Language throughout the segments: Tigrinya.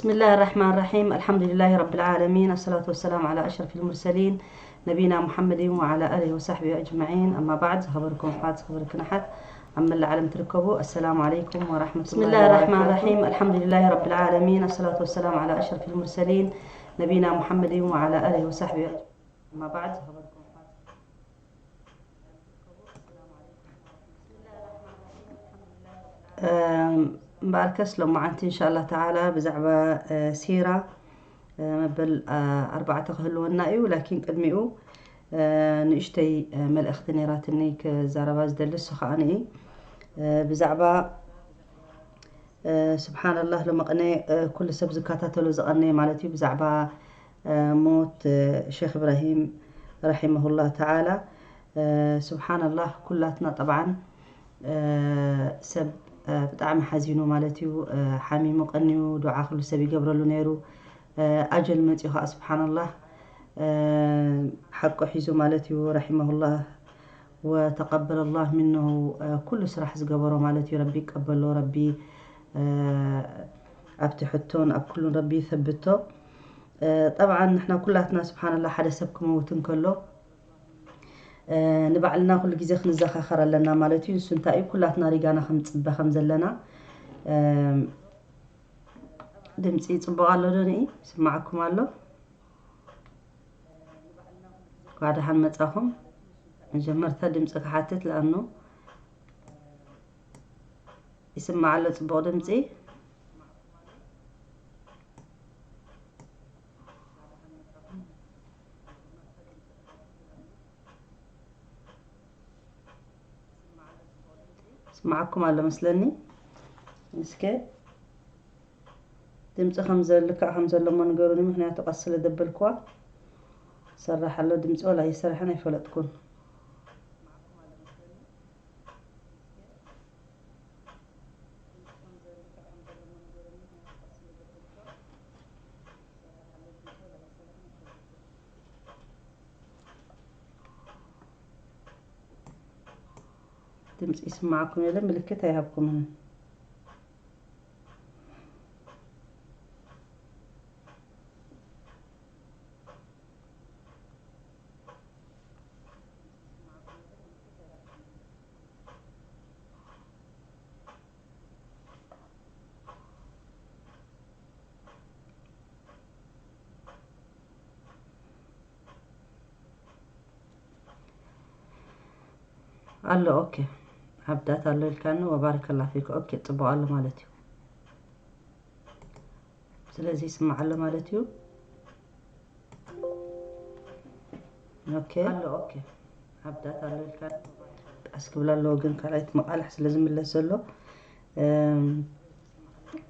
بسم الله الرحمن الرحيم. الحمد لله رب العالمين. الصلاة والسلام على أشرف المرسلين نبينا محمد وعلى آله وصحبه أجمعين. أما بعد، ዝኸበርኩም ኣሕዋት፣ ዝኸበርክን ኣሓት ኣብ መላእ ዓለም ትርከቡ፣ السلام عليكم ورحمة الله وبركاته. بسم الله الرحمن الرحيم. الحمد لله رب العالمين. الصلاة والسلام على أشرف المرسلين نبينا محمد وعلى آله وصحبه أجمعين. أما بعد، ዝኸበርኩም ኣሕዋት እምበኣርከስ ሎማዓንቲ እንሻላ ተዓላ ብዛዕባ ሲራ መበል ኣርባዕተ ክህልወና እዩ። ላኪን ቅድሚኡ ንእሽተይ መልእኽቲ ነይራትኒ ክዛረባ ዝደሊ፣ እሱ ከዓ ንኢ ብዛዕባ ስብሓንላህ ሎመቕነ ኩሉ ሰብ ዝከታተሎ ዝቐነ ማለት እዩ ብዛዕባ ሞት ሼክ እብራሂም ረሒመሁላህ ተዓላ። ስብሓንላህ ኩላትና ጠብዓን ሰብ ብጣዕሚ ሓዚኑ ማለት እዩ። ሓሚሙ ቀንዩ ዱዓ ኩሉ ሰብ ይገብረሉ ነይሩ። ኣጀል መፅኡ ከዓ ስብሓንላህ ሓቁ ሒዙ ማለት እዩ። ረሒመሁላህ ወተቀበለላህ ሚንሁ ኩሉ ስራሕ ዝገበሮ ማለት እዩ። ረቢ ይቀበሎ፣ ረቢ ኣብቲ ሕቶን ኣብ ኩሉን ረቢ ይሰብቶ። ጠብዓን ንሕና ኩላትና ስብሓንላህ ሓደ ሰብ ክመውት እንከሎ ንባዕልና ኩሉ ግዜ ክንዘኻኸር ኣለና ማለት እዩ። ንሱ እንታይ እዩ ኩላትና ሪጋና ከምፅበ ከም ዘለና ድምፂ ፅቡቕ ኣሎ ዶ ንኢ ይስማዓኩም ኣሎ? እንኳዕ ደሓን መጻኹም። መጀመርታ ድምፂ ክሓትት ለኣኑ ይስማዕ ኣሎ ፅቡቕ ድምፂ። ስማዓኩም ኣሎ መስለኒ። እስከ ድምፂ ከም ዘልክዕ ከም ዘለሞ ንገሩኒ፣ ምክንያቱ ቀስ ስለ ደበልክዋ ሰራሕ ኣሎ ድምፂ ወላ ይሰርሐን ኣይፈለጥኩን። ድምፂ ይስማዓኩም የለን፣ ምልክት ኣይሃብኩምን። ኣሎ ኦኬ። ኣብዳት ኣሎ ኢልካኒ ወባረከላ ፊክ። ኦኬ ፅቡቅ ኣሎ ማለት እዩ። ስለዚ ይስማዕ ኣሎ ማለት እዩ። ኦኬ ኣሎ ኦኬ። ኣብዳት ኣሎ ኢልካኒ ቀስ ክብል ኣለዎ ግን ካልኣይቲ መቃልሕ ስለ ዝምለስ ዘሎ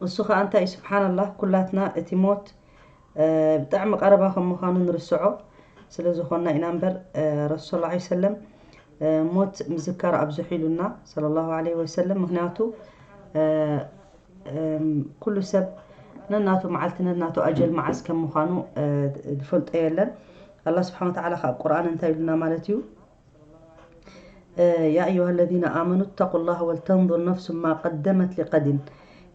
እሱ ከዓ እንታይ እዩ ስብሓንላህ ኩላትና እቲ ሞት ብጣዕሚ ቀረባ ከም ምዃኑ ንርስዖ ስለ ዝኾንና ኢና እምበር ረሱል ላ ሰለም ሞት ምዝካር ኣብዝሑ ኢሉና ሰለላሁ ዐለይሂ ወሰለም። ምክንያቱ ኩሉ ሰብ ነናቱ መዓልቲ ነናቱ ኣጀል መዓዝ ከም ምዃኑ ዝፈልጦ የለን። ኣላ ስብሓን ወተዓላ ካብ ቁርኣን እንታይ ኢሉና ማለት እዩ يا أيها الذين آمنوا اتقوا الله ولتنظر نفس ما قدمت لغد.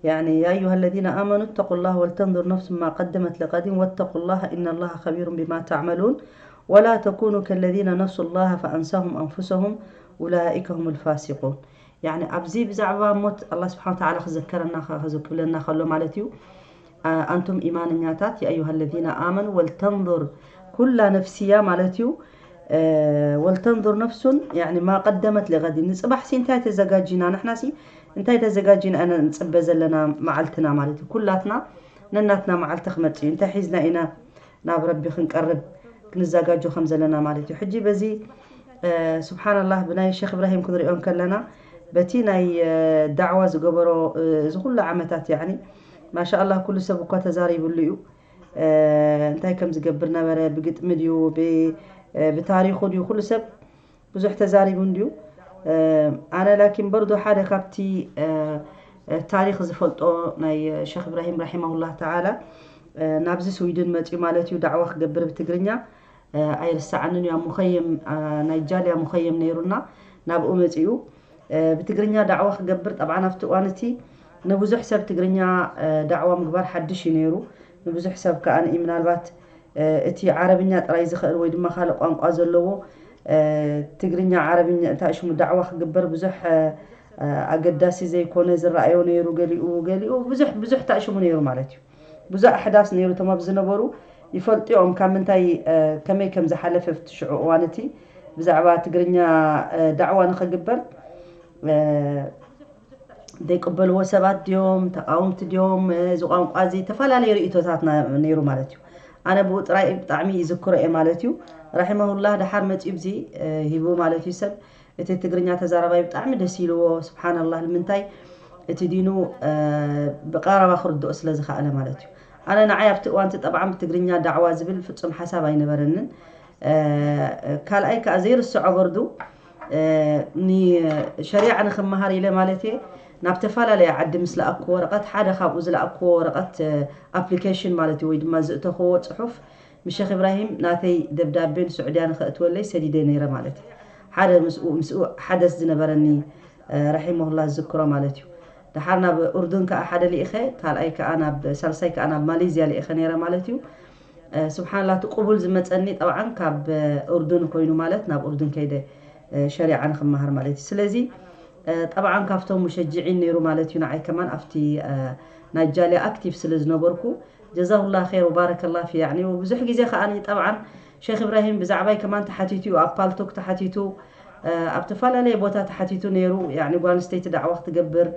يعني يا أيها الذين آمنوا اتقوا الله ولتنظر نفس ما قدمت لغد واتقوا الله إن الله خبير بما تعملون ولا تكونوا كالذين نسوا الله فأنساهم أنفسهم أولئك هم الفاسقون. يعني ኣብዚ ብዛዕባ ሞት ኣላ ስብሓን ወተዓላ ክዘከረና ክብለና ከሎ ማለት እዩ ኣንቱም ኢማንኛታት የአዩሃ ለዚነ ኣመኑ ወልተንظር ኩላ ነፍስያ ማለት እዩ። ወልተንظር ነፍሱን ማ ቀደመት ሊቀዲን ንፅባሕሲ እንታይ ተዘጋጂና ንሕናሲ እንታይ ተዘጋጂና ኢና ንፅበ ዘለና መዓልትና ማለት እዩ። ኩላትና ነናትና መዓልቲ ክመፅእ እዩ። እንታይ ሒዝና ኢና ናብ ረቢ ክንቀርብ ክንዘጋጆ ከም ዘለና ማለት እዩ። ሕጂ በዚ ስብሓንላህ ብናይ ሸክ እብራሂም ክንሪኦ ከለና በቲ ናይ ዳዕዋ ዝገበሮ እዚ ኩሉ ዓመታት ያኒ ማሻኣላህ ኩሉ ሰብ እኳ ተዛሪብሉ እዩ። እንታይ ከም ዝገብር ነበረ ብግጥሚ ድዩ ብታሪኹ ድዩ ኩሉ ሰብ ብዙሕ ተዛሪቡ እንድዩ። ኣነ ላኪን በርዶ ሓደ ካብቲ ታሪኽ ዝፈልጦ ናይ ሸክ እብራሂም ራሒማሁላህ ተዓላ ናብዚ ስዊድን መፅዩ ማለት እዩ ዳዕዋ ክገብር ብትግርኛ ኣይርሳዓንን እዩ። ኣብ ሙኸየም ናይ ጃልያ ሙኸየም ነይሩና ናብኡ መፅኡ ብትግርኛ ዳዕዋ ክገብር ጠብዓን ኣብቲ እዋን እቲ ንብዙሕ ሰብ ትግርኛ ዳዕዋ ምግባር ሓድሽ እዩ ነይሩ። ንብዙሕ ሰብ ከኣ ምናልባት እቲ ዓረብኛ ጥራይ ዝኽእል ወይ ድማ ካልእ ቋንቋ ዘለዎ ትግርኛ፣ ዓረብኛ እንታይ ሽሙ ዳዕዋ ክግበር ብዙሕ ኣገዳሲ ዘይኮነ ዝረኣዮ ነይሩ። ገሊኡ ገሊኡ ብዙሕ ብዙሕ ታእሽሙ ነይሩ ማለት እዩ። ብዙሕ ኣሕዳስ ነይሩ። እቶም ኣብ ዝነበሩ ይፈልጡ እዮም ካብ ምንታይ ከመይ ከም ዝሓለፈ ኣብቲ ሽዑ እዋን እቲ ብዛዕባ ትግርኛ ዳዕዋ ንኽግበር ዘይቅበልዎ ሰባት ድዮም፣ ተቃወምቲ ድዮም፣ እዚ ቋንቋ እዚ ተፈላለየ ርእይቶታት ነይሩ ማለት እዩ። ኣነ ብኡ ጥራይ ብጣዕሚ ይዝክሮ እየ ማለት እዩ። ራሒመሁላህ ደሓር መፂኡ ብዚ ሂቡ ማለት እዩ። ሰብ እቲ ትግርኛ ተዛራባይ ብጣዕሚ ደስ ኢልዎ። ስብሓንላህ ንምንታይ እቲ ዲኑ ብቀረባ ክርድኦ ስለ ዝኸኣለ ማለት እዩ። ኣነ ንዓይ ኣብቲ እዋንቲ ጠብዓን ብትግርኛ ዳዕዋ ዝብል ፍጹም ሓሳብ ኣይነበረንን። ካልኣይ ከዓ ዘይርስዖ በርዱ ንሸሪዓ ንክመሃር ኢለ ማለት እየ ናብ ተፈላለየ ዓዲ ምስ ለኣኩ ወረቐት ሓደ ካብኡ ዝለኣኩዎ ወረቐት ኣፕሊኬሽን ማለት እዩ ወይ ድማ ዝእተኽዎ ፅሑፍ ምስ ሸክ ኢብራሂም ናተይ ደብዳቤ ንስዑድያ ንኸእትወለይ ሰዲደ ነይረ ማለት እዩ። ሓደ ምስኡ ምስኡ ሓደስ ዝነበረኒ ረሒመሁላ ዝዝክሮ ማለት እዩ። ደሓር ናብ ኡርዱን ከዓ ሓደ ልኢኸ ካልኣይ ከዓ ናብ ሳልሳይ ከዓ ናብ ማሌዝያ ልኢኸ ነይረ ማለት እዩ። ስብሓንላ እቲ ቅቡል ዝመፀኒ ጠብዓን ካብ ኡርዱን ኮይኑ ማለት ናብ ኡርዱን ከይደ ሸሪዓ ንክመሃር ማለት እዩ። ስለዚ ጠብዓን ካብቶም ሙሸጅዒን ነይሩ ማለት እዩ። ንዓይ ከማን ኣብቲ ናይ ጃልያ ኣክቲቭ ስለ ዝነበርኩ ጀዛሁላ ኸይር ወባረከላ ፊ ያኒ ብዙሕ ግዜ ከኣ ጠብዓን ሸክ ኢብራሂም ብዛዕባይ ከማን ተሓቲቱ እዩ ኣብ ፓልቶክ ተሓቲቱ ኣብ ተፈላለየ ቦታ ተሓቲቱ ነይሩ። ያኒ ጓል ኣንስተይቲ ዳዕዋ ክትገብር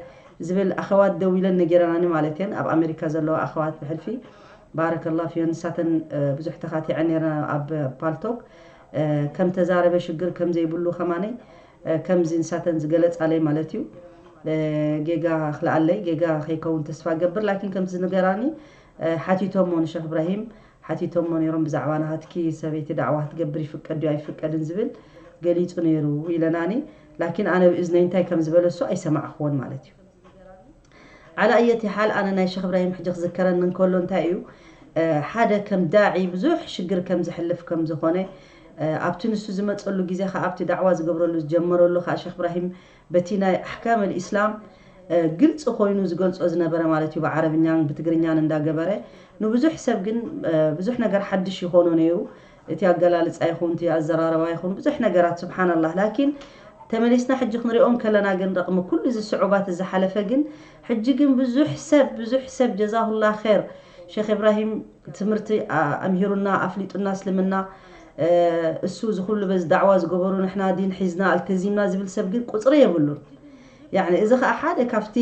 ዝብል ኣኸዋት ደው ኢለን ነጊረናኒ ማለት እየን ኣብ ኣሜሪካ ዘለዋ ኣኸዋት ብሕልፊ ባረከላ ፊዮን ንሳተን ብዙሕ ተኻቲዐን ነይረን ኣብ ፓልቶክ ከም ተዛረበ ሽግር ከም ዘይብሉ ከማነይ ከምዚ ንሳተን ዝገለጻለይ ማለት እዩ። ጌጋ ክልኣለይ ጌጋ ከይከውን ተስፋ ገብር ላኪን ከምዚ ዝነገራኒ ሓቲቶሞ ንሸክ እብራሂም ሓቲቶሞ ነይሮም ብዛዕባ ናሃትኪ ሰበይቲ ዳዕዋ ክትገብር ይፍቀድ ድዩ ኣይፍቀድን ዝብል ገሊጹ ነይሩ ኢለናኒ። ላኪን ኣነ ብእዝነይ እንታይ ከም ዝበለ እሱ ኣይሰማዕክዎን ማለት እዩ። ዓላ ኣየቲ ሓል ኣነ ናይ ሸክ እብራሂም ሕጂ ክዝከረኒ እንከሎ እንታይ እዩ ሓደ ከም ዳዒ ብዙሕ ሽግር ከም ዝሕልፍ ከም ዝኾነ ኣብቲ ንሱ ዝመፀሉ ግዜ ከዓ ኣብቲ ዳዕዋ ዝገብረሉ ዝጀመረሉ ከዓ ሸክ እብራሂም በቲ ናይ ኣሕካም ልእስላም ግልፂ ኮይኑ ዝገልፆ ዝነበረ ማለት እዩ ብዓረብኛን ብትግርኛን እንዳገበረ ንብዙሕ ሰብ ግን ብዙሕ ነገር ሓድሽ ይኾኖ ነይሩ። እቲ ኣገላልፃ ይኹን እቲ ኣዘራረባ ይኹን ብዙሕ ነገራት ስብሓንላህ ላኪን ተመሊስና ሕጂ ክንሪኦም ከለና ግን ረቕሚ ኩሉ እዚ ስዑባት ዝሓለፈ ግን ሕጂ ግን ብዙሕ ሰብ ብዙሕ ሰብ ጀዛሁላ ኸር ሸክ ኢብራሂም ትምህርቲ ኣምሂሩና ኣፍሊጡና እስልምና እሱ ዝኩሉ በዚ ዳዕዋ ዝገበሩ ንሕና ዲን ሒዝና ኣልተዚምና ዝብል ሰብ ግን ቁፅሪ የብሉን። ያኒ እዚ ከዓ ሓደ ካብቲ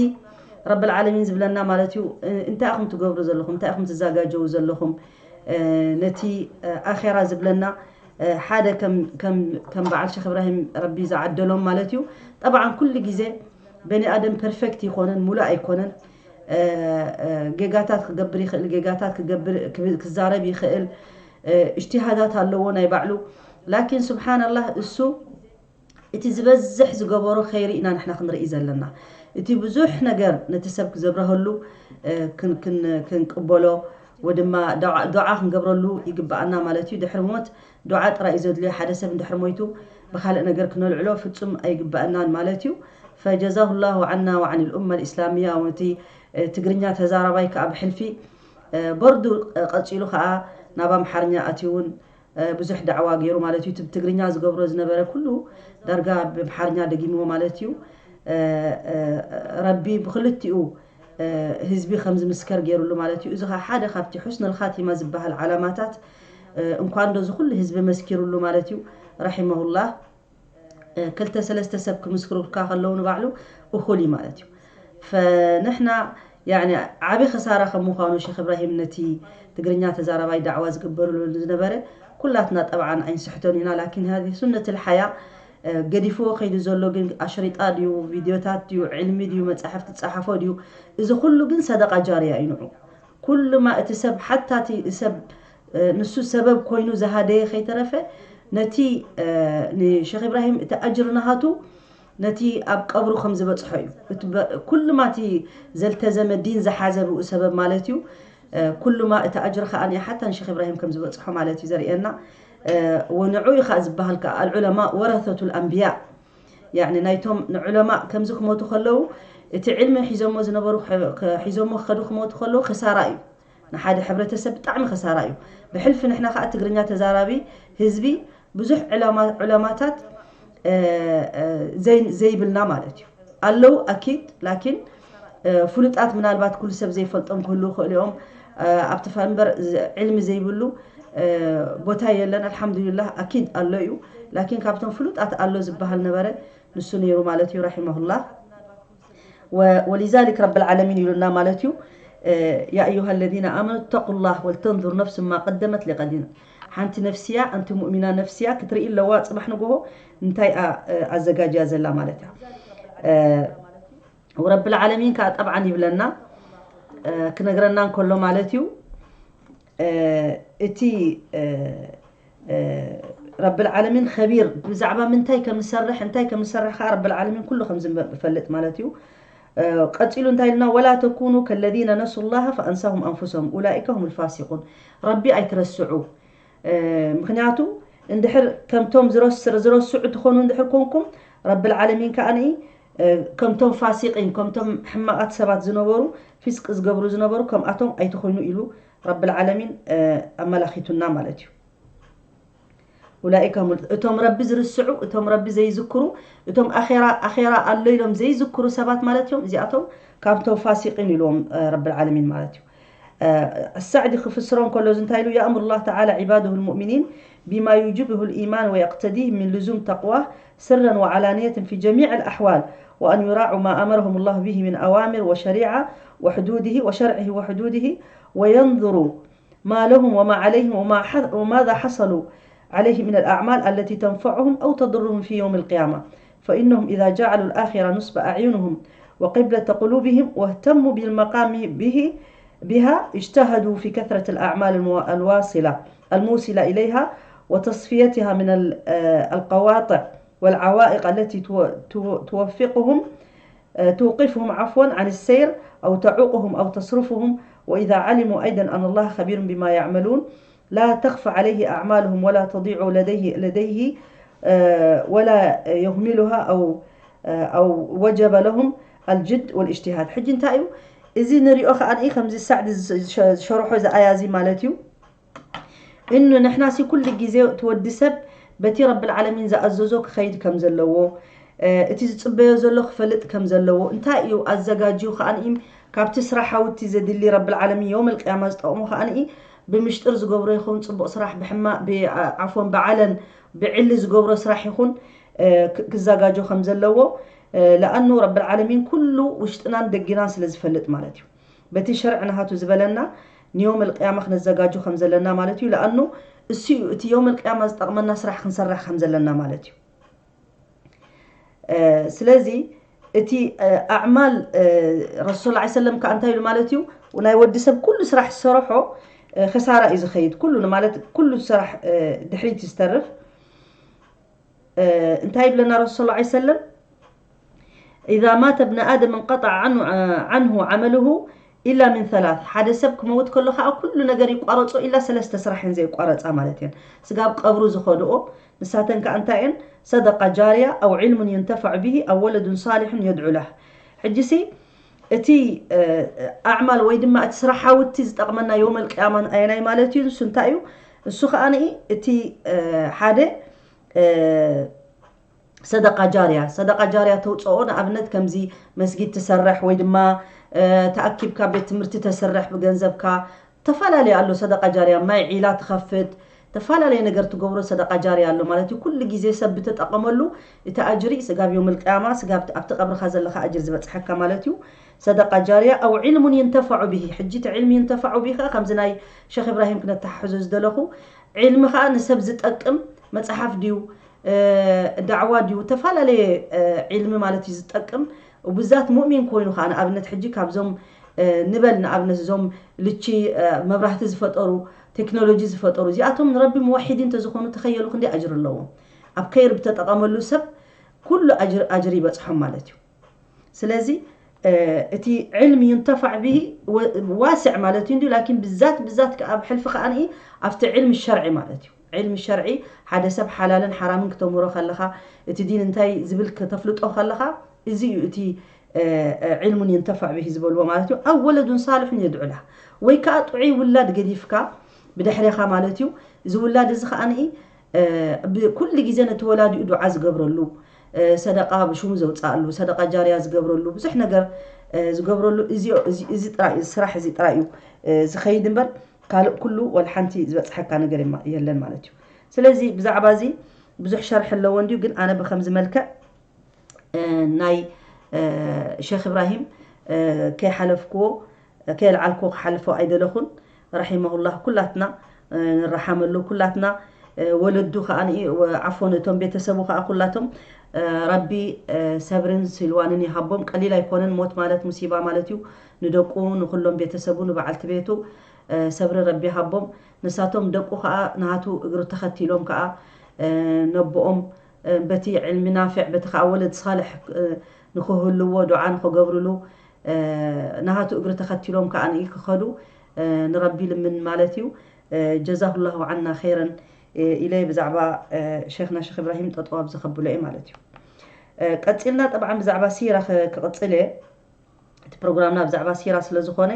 ረብል ዓለሚን ዝብለና ማለት እዩ። እንታይ ኢኹም ትገብሩ ዘለኹም እንታይ ኢኹም ትዘጋጀው ዘለኹም ነቲ ኣኼራ ዝብለና ሓደ ከም በዓል ሸክ እብራሂም ረቢ ዝዓደሎም ማለት እዩ። ጠብዓን ኩሉ ግዜ በኒ ኣደም ፐርፌክት ይኮነን ሙሉእ ኣይኮነን። ጌጋታት ክገብር ይኽእል ጌጋታት ክገብር ክዛረብ ይኽእል። እጅትሃዳት ኣለዎ ናይ ባዕሉ። ላኪን ስብሓንላህ እሱ እቲ ዝበዝሕ ዝገበሮ ኸይሪ ኢና ንሕና ክንርኢ ዘለና። እቲ ብዙሕ ነገር ነቲ ሰብ ክዘብረሀሉ ክንቅበሎ ወድማ ዱዓ ክንገብረሉ ይግበኣና ማለት እዩ። ድሕሪ ሞት ዱዓ ጥራይ እዩ ዘድልዮ። ሓደ ሰብ እንድሕሪ ሞይቱ ብካልእ ነገር ክነልዕሎ ፍጹም ኣይግበኣናን ማለት እዩ። ፈጀዛሁ ላሁ ዓና ወዓን ልኡመ ልእስላሚያ ወቲ ትግርኛ ተዛራባይ ከዓ ብሕልፊ በርዱ ቀፂሉ ከዓ ናብ ኣምሓርኛ ኣትዩ እውን ብዙሕ ዳዕዋ ገይሩ ማለት እዩ። እቲ ብትግርኛ ዝገብሮ ዝነበረ ኩሉ ዳርጋ ብምሓርኛ ደጊምዎ ማለት እዩ። ረቢ ብክልቲኡ ህዝቢ ከም ዝምስከር ገይሩሉ ማለት እዩ። እዚ ከዓ ሓደ ካብቲ ሑስነል ኻቲማ ዝበሃል ዓላማታት እንኳን ዶ እዚ ኩሉ ህዝቢ መስኪሩሉ ማለት እዩ። ረሒመሁላህ ክልተ ሰለስተ ሰብ ክምስክሩልካ ከለዉ ንባዕሉ እኹል እዩ ማለት እዩ። ፈንሕና ያኒ ዓቢ ክሳራ ከም ምዃኑ ሸክ እብራሂም ነቲ ትግርኛ ተዛራባይ ዳዕዋ ዝግበርሉ ዝነበረ ኩላትና ጠብዓን ኣይንስሕቶን ኢና። ላኪን ሃዚ ሱነት ልሓያ ገዲፍዎ ከይዱ ዘሎ ግን ኣሽሪጣ ድዩ ቪድዮታት ድዩ ዕልሚ ድዩ መፅሓፍ ትፀሓፎ ድዩ እዚ ኩሉ ግን ሰደቃ ጃርያ እዩ ንዑ። ኩሉማ እቲ ሰብ ሓታ እቲ ሰብ ንሱ ሰበብ ኮይኑ ዝሃደየ ከይተረፈ ነቲ ንሸክ ኢብራሂም እቲ ኣጅር ናሃቱ ነቲ ኣብ ቀብሩ ከም ዝበፅሖ እዩ። ኩሉማ እቲ ዘልተዘመ ዲን ዝሓዘ ብኡ ሰበብ ማለት እዩ። ኩሉማ እቲ ኣጅር ከዓ ሓታ ንሸክ ኢብራሂም ከም ዝበፅሖ ማለት እዩ ዘርእየና። ወንዑ እዩ ከዓ ዝበሃል ከዓ ኣልዑለማ ወረሰቱ ልኣንብያ ያኒ ናይቶም ንዑለማ ከምዚ ክሞቱ ከለዉ እቲ ዕልሚ ሒዞሞ ዝነበሩ ሒዞሞ ክኸዱ ክመቱ ከለዉ ክሳራ እዩ። ንሓደ ሕብረተሰብ ብጣዕሚ ክሳራ እዩ። ብሕልፊ ንሕና ከዓ ትግርኛ ተዛራቢ ህዝቢ ብዙሕ ዕላማታት ዘይብልና ማለት እዩ። ኣለዉ ኣኪድ ላኪን ፍሉጣት ምናልባት ኩሉ ሰብ ዘይፈልጦም ክህልዉ ይኽእሉ እዮም። ኣብቲ ፈንበር ዕልሚ ዘይብሉ ቦታ የለን። ኣልሓምዱሊላህ ኣኪድ ኣሎ እዩ። ላኪን ካብቶም ፍሉጣት ኣሎ ዝበሃል ነበረ ንሱ ነይሩ ማለት እዩ ረሒመሁላህ። ወሊዛሊክ ረብል ዓለሚን ኢሉና ማለት እዩ። يا أيها الذين آمنوا اتقوا الله ولتنظر نفس ما قدمت لغد ሓንቲ ነፍስያ ኣንቲ ሙእሚና ነፍስያ ክትርኢ ኣለዋ ፅባሕ ንጎሆ እንታይ ኣዘጋጅያ ዘላ ማለት እያ። ረብል ዓለሚን ከዓ ጠብዓን ይብለና ክነግረና እንከሎ ማለት እዩ። እቲ ረብል ዓለሚን ኸቢር ብዛዕባ ምንታይ ከምሰርሕ እንታይ ከምሰርሕ ከዓ ረብል ዓለሚን ኩሉ ከም ዝፈልጥ ማለት እዩ። ቀፂሉ እንታይ ኢልና ولا تكونوا كالذين نسوا الله فأنساهم أنفسهم أولئك هم الفاسقون። ረቢ ኣይትረስዑ። ምክንያቱ እንድሕር ከምቶም ዝረስዑ ትኾኑ እንድሕር ኮንኩም ረብል ዓለሚን ከዓ ከምቶም ፋሲቂን ከምቶም ሕማቃት ሰባት ዝነበሩ ፊስቅ ዝገብሩ ዝነበሩ ከምኣቶም ኣይትኾይኑ ኢሉ ረብል ዓለሚን ኣመላኺቱና ማለት እዩ። ኡላኢከ እቶም ረቢ ዝርስዑ እቶም ረቢ ዘይዝክሩ እቶም ኣራ ኣራ ኣሎ ኢሎም ዘይዝክሩ ሰባት ማለት እዮም። እዚኣቶም ካብቶም ፋሲቂን ኢልዎም ረብል ዓለሚን ማለት እዩ። السعدي ክፍስሮ እንከሎ እዚ እንታይ ኢሉ يأمر الله تعالى عباده المؤمنين بما يوجبه الإيمان ويقتضيه من لزوم تقواه سرا وعلانية في جميع الأحوال وأن يراعوا ما أمرهم الله به من أوامر وشريعة وحدوده وشرعه وحدوده وينظروا ما لهم وما عليهم وما وماذا حصلوا عليه من الأعمال التي تنفعهم أو تضرهم في يوم القيامة فإنهم إذا جعلوا الآخرة نصب أعينهم وقبلة قلوبهم واهتموا بالمقام به بها اجتهدوا في كثرة الأعمال الواصلة الموصلة إليها وتصفيتها من القواطع والعوائق التي توفقهم توقفهم عفوا عن السير أو تعوقهم أو تصرفهم وإذا علموا أيضا أن الله خبير بما يعملون لا تخفى عليه أعمالهم ولا تضيع لديه لديه ولا يهملها أو أو وجب لهم الجد والاجتهاد حج انتايو إذن ريو خان إيه خمزي سعد شرحو إذا آيازي مالتيو إنه نحن سي كل جزء تودي سب بتي رب العالمين زأزوزو كخيد كم زلوو እቲ ዝፅበዮ ዘሎ ክፈልጥ ከም ዘለዎ እንታይ እዩ ኣዘጋጅዩ ከዓንኢ ካብቲ ስራሓውቲ ዘድሊ ረብል ዓለሚን የውም ልቅያማ ዝጠቕሙ ከዓንኢ ብምሽጥር ዝገብሮ ይኹን ፅቡቕ ስራሕ ብሕማ ዓፎን ብዓለን ብዕሊ ዝገብሮ ስራሕ ይኹን ክዘጋጆ ከም ዘለዎ ለኣኑ ረብል ዓለሚን ኩሉ ውሽጥናን ደጊናን ስለ ዝፈልጥ ማለት እዩ። በቲ ሸርዕ ናሃቱ ዝበለና ንዮም ልቅያማ ክነዘጋጆ ከም ዘለና ማለት እዩ። ለኣኑ እሱ እዩ እቲ ዮም ልቅያማ ዝጠቕመና ስራሕ ክንሰርሕ ከም ዘለና ማለት እዩ። ስለዚ እቲ ኣዕማል ረሱል ላ ሰለም ከዓ እንታይ ኢሉ ማለት እዩ ናይ ወዲ ሰብ ኩሉ ስራሕ ዝሰርሖ ከሳራ እዩ ዝኸይድ ኩሉ ማለት ኩሉ ስራሕ ድሕሪት ዝተርፍ እንታይ ይብለና ረሱል ላ ሰለም إذا مات ابن آدم انقطع عنه, عنه عمله إلا من ثلاث ሓደ ሰብ ክመውት ከሎ ከዓ ኩሉ ነገር ይቋረጾ ኢላ ሰለስተ ስራሕ እየን ዘይቋረጻ ማለት እየን ስጋብ ቀብሩ ዝኸድኦ ንሳተን ከዓ እንታይ እየን صدقة جارية أو علم ينتفع به أو ولد صالح يدعو له ሕጂሲ እቲ ኣዕማል ወይ ድማ እቲ ስራሓውቲ ዝጠቕመና የውመል ቅያማ ኣየናይ ማለት እዩ ንሱ እንታይ እዩ እሱ ከዓ እቲ ሓደ ሰደቃ ጃርያ ሰደቃ ጃርያ ተውፅኦ ንኣብነት ከምዚ መስጊድ ትሰርሕ ወይ ድማ ተኣኪብካ ቤት ትምህርቲ ተስርሕ ብገንዘብካ ተፈላለየ ኣሎ ሰደቃ ጃርያ ማይ ዒላ ትኸፍት ተፈላለየ ነገር ትገብሮ ሰደቃ ጃርያ ኣሎ ማለት እዩ ኩሉ ግዜ ሰብ ብተጠቀመሉ እቲ ኣጅሪ ስጋብ ዮም ልቅያማ ስጋብ ኣብቲ ቀብርካ ዘለካ ኣጅር ዝበፅሐካ ማለት እዩ ሰደቃ ጃርያ ኣው ዕልሙን ይንተፈዑ ብሂ ሕጂ እቲ ዕልሚ ይንተፈዑ ብሂ ከዓ ከምዚ ናይ ሸክ እብራሂም ክነተሓሕዞ ዝደለኹ ዕልሚ ከዓ ንሰብ ዝጠቅም መፅሓፍ ድዩ ዳዕዋ ድዩ ዝተፈላለየ ዒልሚ ማለት እዩ ዝጠቅም ብዛት ሙእሚን ኮይኑ ከዓ ንኣብነት ሕጂ ካብዞም ንበል ንኣብነት እዞም ልቺ መብራህቲ ዝፈጠሩ ቴክኖሎጂ ዝፈጠሩ እዚኣቶም ንረቢ መዋሒዲ እንተዝኾኑ ተኸየሉ ክንደይ ኣጅር ኣለዎም ኣብ ከይር ብተጠቐመሉ ሰብ ኩሉ ኣጅሪ ይበፅሖም ማለት እዩ ስለዚ እቲ ዕልሚ ይንተፋዕ ብሂ ዋስዕ ማለት እዩ እንዲ ላኪን ብዛት ብዛት ኣብ ሕልፊ ከዓንኢ ኣብቲ ዕልሚ ሸርዒ ማለት እዩ ዕልሚ ሸርዒ ሓደ ሰብ ሓላልን ሓራምን ክተምህሮ ከለኻ እቲ ዲን እንታይ ዝብል ከተፍልጦ ከለኻ እዚ እዩ እቲ علم ينتفع به ዝበልዎ ማለት እዩ። أو ولد صالح يدعو له፣ ወይ ከዓ ጥዑይ ውላድ ገዲፍካ ብድሕሬኻ ማለት እዩ። እዚ ውላድ እዚ ከዓ ንኢ ኩሉ ግዜ ነቲ ወላዲኡ ዱዓ ዝገብረሉ፣ ሰደቃ ብሽሙ ዘውፅኣሉ፣ ሰደቃ ጃርያ ዝገብረሉ፣ ብዙሕ ነገር ዝገብረሉ፣ እዚ ጥራይ፣ እዚ ስራሕ እዚ ጥራይ እዩ ዝኸይድ እምበር ካልእ ኩሉ ወላ ሓንቲ ዝበፅሐካ ነገር የለን ማለት እዩ። ስለዚ ብዛዕባ እዚ ብዙሕ ሸርሒ ኣለዎ እንድዩ፣ ግን ኣነ ብከምዚ መልክዕ ናይ ሸክ እብራሂም ከይሓለፍክዎ ከየልዓልክዎ ክሓልፎ ኣይደለኹን። ረሒመሁላህ ኩላትና ንረሓመሉ፣ ኩላትና ወለዱ ከዓ ዓፎን እቶም ቤተሰቡ ከዓ ኩላቶም ረቢ ሰብርን ስልዋንን ይሃቦም። ቀሊል ኣይኮነን ሞት ማለት ሙሲባ ማለት እዩ። ንደቁ ንኩሎም ቤተሰቡ ንበዓልቲ ቤቱ ሰብሪ ረቢ ይሃቦም። ንሳቶም ደቁ ከዓ ናቱ እግሪ ተኸቲሎም ከዓ ነቦኦም በቲ ዕልሚ ናፍዕ በቲ ከዓ ወለድ ሳልሕ ንክህልዎ ዱዓ ንክገብርሉ ናቱ እግሪ ተኸቲሎም ከዓ ንኢ ክኸዱ ንረቢ ልምን ማለት እዩ። ጀዛሁ ላሁ ዓና ኸይረን ኢለ ብዛዕባ ሸይኽና ሸክ እብራሂም ጠጠዋብ ዘኸብሎ እየ ማለት እዩ። ቀፂልና ጠብዓን ብዛዕባ ሲራ ክቕፅል እየ። እቲ ፕሮግራምና ብዛዕባ ሲራ ስለ ዝኾነ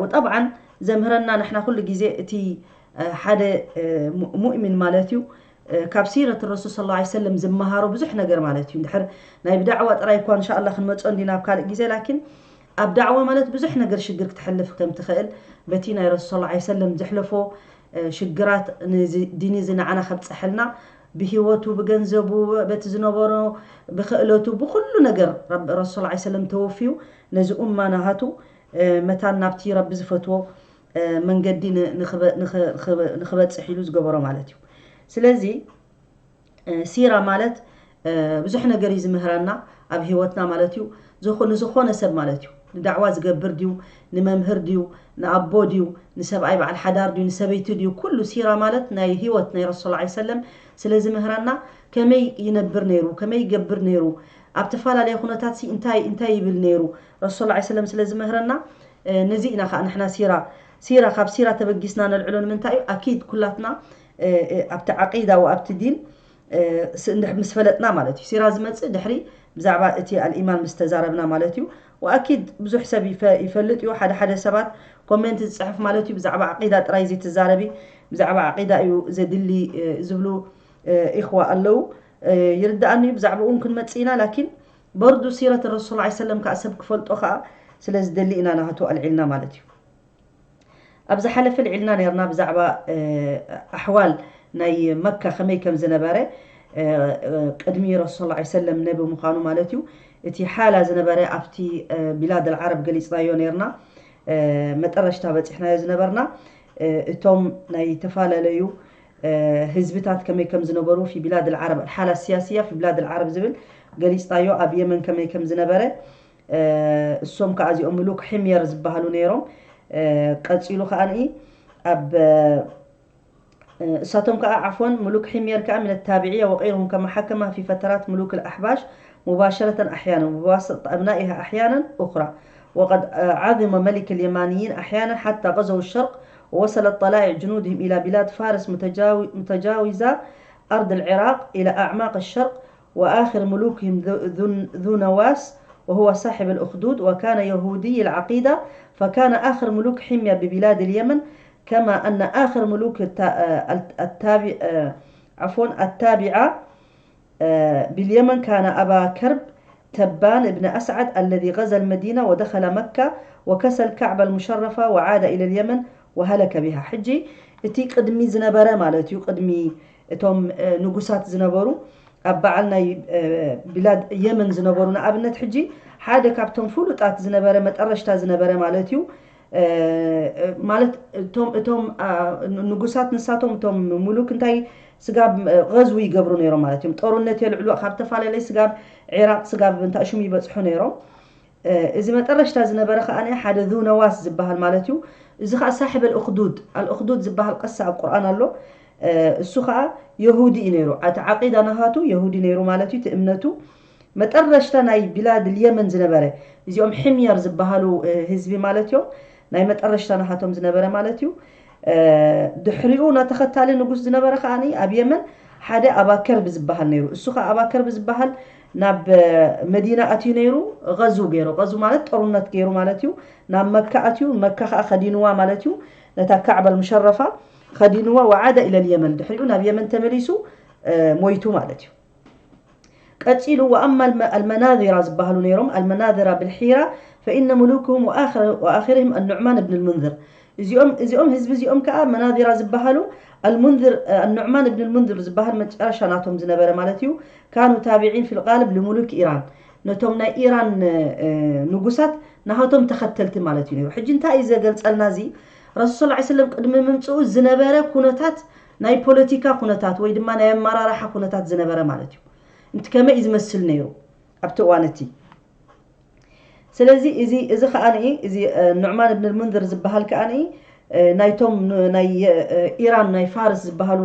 ወጠብዓን ዘምህረና ንሕና ኩሉ ግዜ እቲ ሓደ ሙእሚን ማለት እዩ ካብ ሲረት ረሱል ስ ላ ሰለም ዝመሃሮ ብዙሕ ነገር ማለት እዩ። እንድሕር ናይ ብዳዕዋ ጥራይ እኳ እንሻ ላ ክንመፅኦ እንዲና ኣብ ካልእ ግዜ፣ ላኪን ኣብ ዳዕዋ ማለት ብዙሕ ነገር ሽግር ክትሕልፍ ከም ትኽእል በቲ ናይ ረሱል ስ ላ ሰለም ዘሕለፎ ሽግራት ዲኒ እዚ ንዓና ከብፀሐልና ብህይወቱ ብገንዘቡ በቲ ዝነበሮ ብክእለቱ ብኩሉ ነገር ረሱል ስ ላ ሰለም ተወፍዩ ነዚ ኡማ ናሃቱ መታን ናብቲ ረቢ ዝፈትዎ መንገዲ ንክበፅሕ ኢሉ ዝገበሮ ማለት እዩ። ስለዚ ሲራ ማለት ብዙሕ ነገር እዩ ዝምህረና ኣብ ህይወትና ማለት እዩ። ንዝኾነ ሰብ ማለት እዩ፣ ንዳዕዋ ዝገብር ድዩ፣ ንመምህር ድዩ፣ ንኣቦ ድዩ፣ ንሰብኣይ በዓል ሓዳር ድዩ፣ ንሰበይቲ ድዩ፣ ኩሉ ሲራ ማለት ናይ ህይወት ናይ ረሱል ላ ሰለም ስለ ዝምህረና ከመይ ይነብር ነይሩ፣ ከመይ ይገብር ነይሩ፣ ኣብ ተፈላለየ ኩነታት እንታይ እንታይ ይብል ነይሩ ረሱል ላ ሰለም ስለ ዝምህረና ነዚ ኢና ከዓ ንሕና ሲራ ሲራ ካብ ሲራ ተበጊስና ነልዕሎ ንምንታይ እዩ? ኣኪድ ኩላትና ኣብቲ ዓቂዳ ወኣብቲ ዲን ምስ ፈለጥና ማለት እዩ። ሲራ ዝመፅእ ድሕሪ ብዛዕባ እቲ ኣልኢማን ምስ ተዛረብና ማለት እዩ። ወኣኪድ ብዙሕ ሰብ ይፈልጥ እዩ። ሓደ ሓደ ሰባት ኮሜንት ዝፅሕፍ ማለት እዩ ብዛዕባ ዓቂዳ ጥራይ ዘይትዛረቢ፣ ብዛዕባ ዓቂዳ እዩ ዘድሊ ዝብሉ ኢኽዋ ኣለዉ። ይርድኣኒ እዩ፣ ብዛዕባኡ እውን ክንመፅእ ኢና። ላኪን በርዱ ሲረት ረሱል ላ ሰለም ከዓ ሰብ ክፈልጦ ከዓ ስለ ዝደሊ ኢና ናሃቱ ኣልዒልና ማለት እዩ። ኣብ ዝሓለፈ ልዒልና ነርና ብዛዕባ ኣሕዋል ናይ መካ ከመይ ከም ዝነበረ ቅድሚ ረሱል ላ ሰለም ነቢ ምዃኑ ማለት እዩ። እቲ ሓላ ዝነበረ ኣብቲ ቢላድ ኣልዓረብ ገሊፅናዮ ነርና። መጠረሽታ በፂሕናዮ ዝነበርና እቶም ናይ ተፈላለዩ ህዝብታት ከመይ ከም ዝነበሩ ፊ ቢላድ ኣልዓረብ፣ ኣልሓላ ሲያስያ ፊ ቢላድ ኣልዓረብ ዝብል ገሊፅናዮ፣ ኣብ የመን ከመይ ከም ዝነበረ። እሶም ከዓ እዚኦም ምሉክ ሕምየር ዝበሃሉ ነይሮም። ቀፂሉ ከዓ ንኢ ኣብ እሳቶም ከዓ ዓፎን ምሉክ ሕምየር ከዓ من التابعية وغيرهم كما حكم في فترات ملوك الأحباش مباشرة أحيانا وبواسطة أبنائها أحيانا أخرى. وقد عظم ملك اليمانيين أحيانا حتى غزوا الشرق ووصلت طلائع جنودهم إلى بلاد فارس متجاوزة أرض العراق إلى أعماق الشرق وآخر ملوكهم ذو نواس وهو صاحب الأخدود وكان يهودي العقيدة، فكان آخر ملوك حمية ببلاد اليمن، كما أن آخر ملوك التابع عفوا التابعة باليمن كان أبا كرب تبان بن أسعد الذي غزا المدينة ودخل مكة وكسى الكعبة المشرفة وعاد إلى اليمن وهلك بها. ሕጂ እቲ ቅድሚ ዝነበረ ማለት እዩ ቅድሚ እቶም ንጉሳት ዝነበሩ ኣብ በዓል ናይ ቢላድ የመን ዝነበሩ ንኣብነት ሕጂ ሓደ ካብቶም ፍሉጣት ዝነበረ መጠረሽታ ዝነበረ ማለት እዩ። ማለት እቶም እቶም ንጉሳት ንሳቶም እቶም ሙሉክ እንታይ ስጋብ غزو ይገብሩ ነይሮም ማለት እዮም። ጦርነት የልዕሉ ካብ ተፈላለየ ስጋብ ዒራቅ ስጋብ እንታይ ሹም ይበፅሑ ነይሮም። እዚ መጠረሽታ ዝነበረ ከዓ ሓደ ذو نواس ዝበሃል ማለት እዩ። እዚ ከዓ صاحب الأخدود الأخدود ዝበሃል ቀሳ ኣብ ቁርኣን ኣሎ። እሱ ከዓ የሁዲ እዩ ነይሩ። እቲ ዓቂዳ ናሃቱ የሁዲ ነይሩ ማለት እዩ። እቲ እምነቱ መጠረሽታ ናይ ቢላድ የመን ዝነበረ እዚኦም ሕምየር ዝበሃሉ ህዝቢ ማለት እዮም። ናይ መጠረሽታ ናሃቶም ዝነበረ ማለት እዩ። ድሕሪኡ ናተኸታሊ ንጉስ ዝነበረ ከዓ ኣብ የመን ሓደ ኣባከር ብዝበሃል ነይሩ። እሱ ኸዓ ኣባከር ብዝበሃል ናብ መዲና ኣትዩ ነይሩ። غزو ገይሩ፣ غزو ማለት ጦርነት ገይሩ ማለት እዩ። ናብ መካ ኣትዩ፣ መካ ኸዓ ኸዲንዋ ማለት እዩ። ነታ ካዕባ المشرفة ኸዲንዋ። وعاد إلى اليمن ድሕሪኡ ናብ የመን ተመሊሱ ሞይቱ ማለት እዩ። ቀጺሉ وأما المناذرة ዝበሃሉ ነይሮም، المناذرة بالحيرة، فإن ملوكهم وآخرهم النعمان بن المنذر። እዚኦም እዚኦም ህዝቢ እዚኦም ከዓ መናዚራ ዝበሃሉ المنذر النعمان بن المنذر ዝበሃል መጨረሻ ናቶም ዝነበረ ማለት እዩ። كانوا تابعين في الغالب لملوك إيران። ነቶም ናይ ኢራን ንጉሳት ናሃቶም ተኸተልቲ ማለት እዩ ነይሩ። ሕጂ እንታይ እዩ ዘገልጸልና እዚ? ረሱል صلى الله عليه وسلم ቅድሚ ምምፅኡ ዝነበረ ኩነታት ናይ ፖለቲካ ኩነታት ወይ ድማ ናይ ኣመራርሓ ኩነታት ዝነበረ ማለት እዩ። እንት ከመይ እዩ ዝመስል ነይሩ ኣብቲ እዋን እቲ። ስለዚ እዚ እዚ ከዓኒ እዚ ኑዕማን እብን ልሙንዝር ዝበሃል ከዓኒ ናይቶም ናይ ኢራን ናይ ፋርስ ዝበሃሉ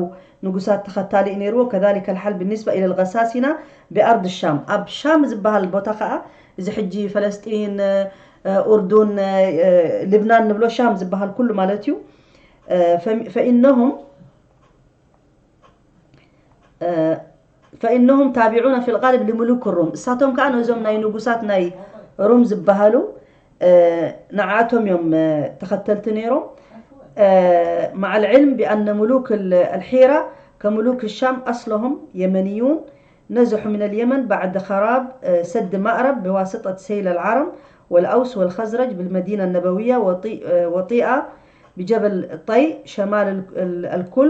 ንጉሳት ተኸታሊ እዩ ነይርዎ። كذلك الحال بالنسبة إلى الغساسنة بأرض الشام። ኣብ ሻም ዝበሃል ቦታ ከዓ እዚ ሕጂ ፈለስጢን፣ ኡርዱን፣ ልብናን ንብሎ ሻም ዝበሃል ኩሉ ማለት እዩ። فإنهم فإنهم تابعون في الغالب لملوك الروم። እሳቶም ከዓ ነዞም ናይ ንጉሳት ናይ ሩም ዝበሃሉ ንዓቶም እዮም ተኸተልቲ ነይሮም። مع العلم بأن ملوك الحيرة كملوك الشام أصلهم يمنيون نزحوا من اليمن بعد خراب سد مأرب بواسطة سيل العرم والأوس والخزرج بالمدينة النبوية وطيئة بجبل طي شمال الكل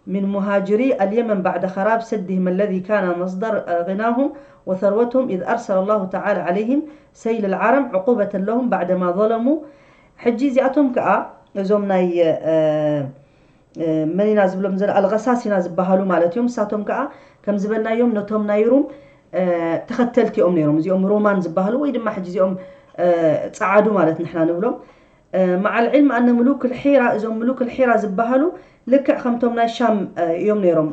من مهاجري اليمن بعد خراب سدهم الذي كان مصدر غناهم وثروتهم، إذ أرسل الله تعالى عليهم سيل العرم عقوبة لهم بعدما ظلموا. ሕጂ እዚኣቶም ከዓ እዞም ናይ መኒና ዝብሎም ዘለ ኣልغሳሲና ዝበሃሉ ማለት እዮም። እሳቶም ከዓ ከም ዝበልናዮም ነቶም ናይ ሩም ተኸተልቲ እዮም ነይሮም። እዚኦም ሮማን ዝበሃሉ ወይ ድማ ሕጂ እዚኦም ፀዓዱ ማለት ንሕና ንብሎም። مع العلم أن ملوك الحيرة እዞም ملوك الحيرة ዝበሃሉ ልክዕ ከምቶም ናይ ሻም እዮም ነይሮም።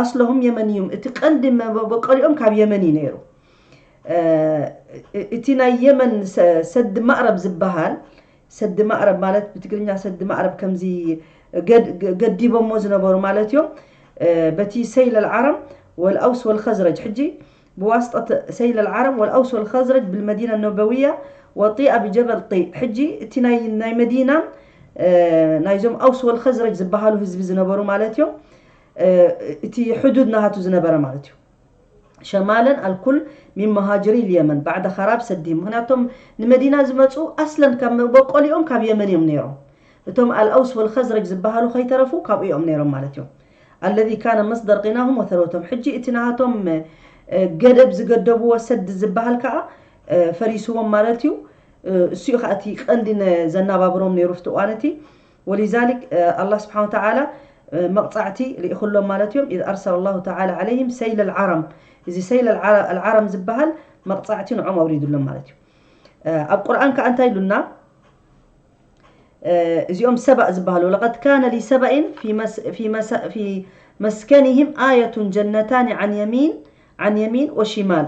أصلهم يمنيون እቲ ቀንዲ መበቆሊኦም ካብ የመን እዩ ነይሩ። እቲ ናይ የመን ሰዲ ማእረብ ዝበሃል ሰዲ ማእረብ ማለት ብትግርኛ ሰዲ ማእረብ ከምዚ ገዲቦሞ ዝነበሩ ማለት እዮም። በቲ سيل العرم والأوس والخزرج ሕጂ بواسطة سيل العرم والأوس والخزرج بالمدينة النبوية وطيئة بجبل طي። ሕጂ እቲ ናይ ናይ መዲናን ናይዞም ኣውስ والخزرج ዝበሃሉ ህዝቢ ዝነበሩ ማለት እዮም። እቲ ሕዱድ ናሃቱ ዝነበረ ማለት እዩ። شمالا الكل من مهاجري اليمن بعد خراب سدهم ምክንያቶም ንመዲና ዝመፁ ኣስለን ካብ መበቆሊኦም ካብ የመን እዮም ነይሮም። እቶም ኣልኣውስ والخزرج ዝበሃሉ ከይተረፉ ካብኡ እዮም ነይሮም ማለት እዮም። الذي كان مصدر غناهم وثروتهم ሕጂ እቲ ናሃቶም ገደብ ዝገደብዎ ሰዲ ዝበሃል ከዓ ፈሪስዎም ማለት እዩ። እሱ እዩ ከዓ እቲ ቀንዲ ዘናባብሮም ነይሩ ፍቲ እዋን እቲ። ولذلك الله سبحانه وتعالى መቕፃዕቲ ልኢኹሎም ማለት እዮም። إذ أرسل الله تعالى عليهم سيل العرم እዚ سيل العرم ዝበሃል መቕፃዕቲ ንዖም ኣውሪዱሎም ማለት እዩ። ኣብ ቁርኣን ከዓ እንታይ ኢሉና? እዚኦም ሰባእ ዝበሃሉ لقد كان لسبإ في مسكنهم آية جنتان عن يمين عن يمين وشمال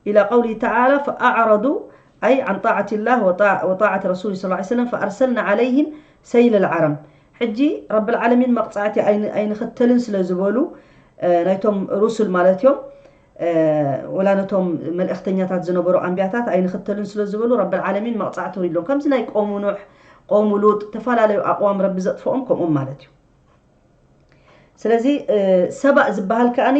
إلى قوله تعالى فأعرضوا أي عن طاعة الله وطاعة رسوله صلى الله عليه وسلم فأرسلنا عليهم سيل العرم ሕጂ ረቢ العالمين መቕፃዕቲ ኣይንኽተልን ስለ ዝበሉ ናይቶም ሩሱል ማለት እዮም ወላ ነቶም መልእኽተኛታት ዝነበሩ ኣንቢያታት ኣይንኽተልን ስለ ዝበሉ ረቢ العالمين መቕፃዕቲ ወሪድሎም ከምዚ ናይ ቆሙ ኑሕ ቆሙ ሉጥ ተፈላለዩ ኣቕዋም ረቢ ዘጥፍኦም ከምኦም ማለት እዩ። ስለዚ ሰባእ ዝበሃል ከኣኒ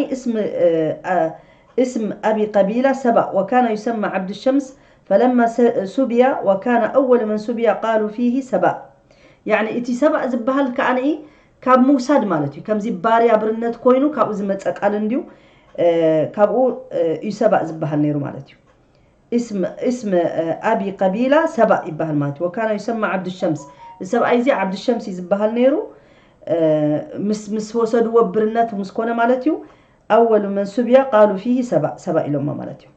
اسم أبي قبيلة سبأ وكان يسمى عبد الشمس فلما سبي وكان أول من سبي قالوا فيه سبأ يعني እቲ ሰባእ ዝበሃል ከኣኒ ካብ ምውሳድ ማለት እዩ። ከምዚ ባርያ ብርነት ኮይኑ ካብኡ ዝመፀ ቃል እንድዩ ካብኡ እዩ ሰባእ ዝበሃል ነይሩ ማለት እዩ። اسم أبي قبيلة سبأ ይበሃል ማለት እዩ። وكان يسمى عبد الشمس እዚ ሰብኣይ እዚ ዓብዲ ሸምስ እዩ ዝበሃል ነይሩ። ምስ ምስ ወሰድዎ ብርነት ምስ ኮነ ማለት እዩ أول من سبي قالوا فيه سبأ ሰባእ ኢሎሞ ማለት እዩ።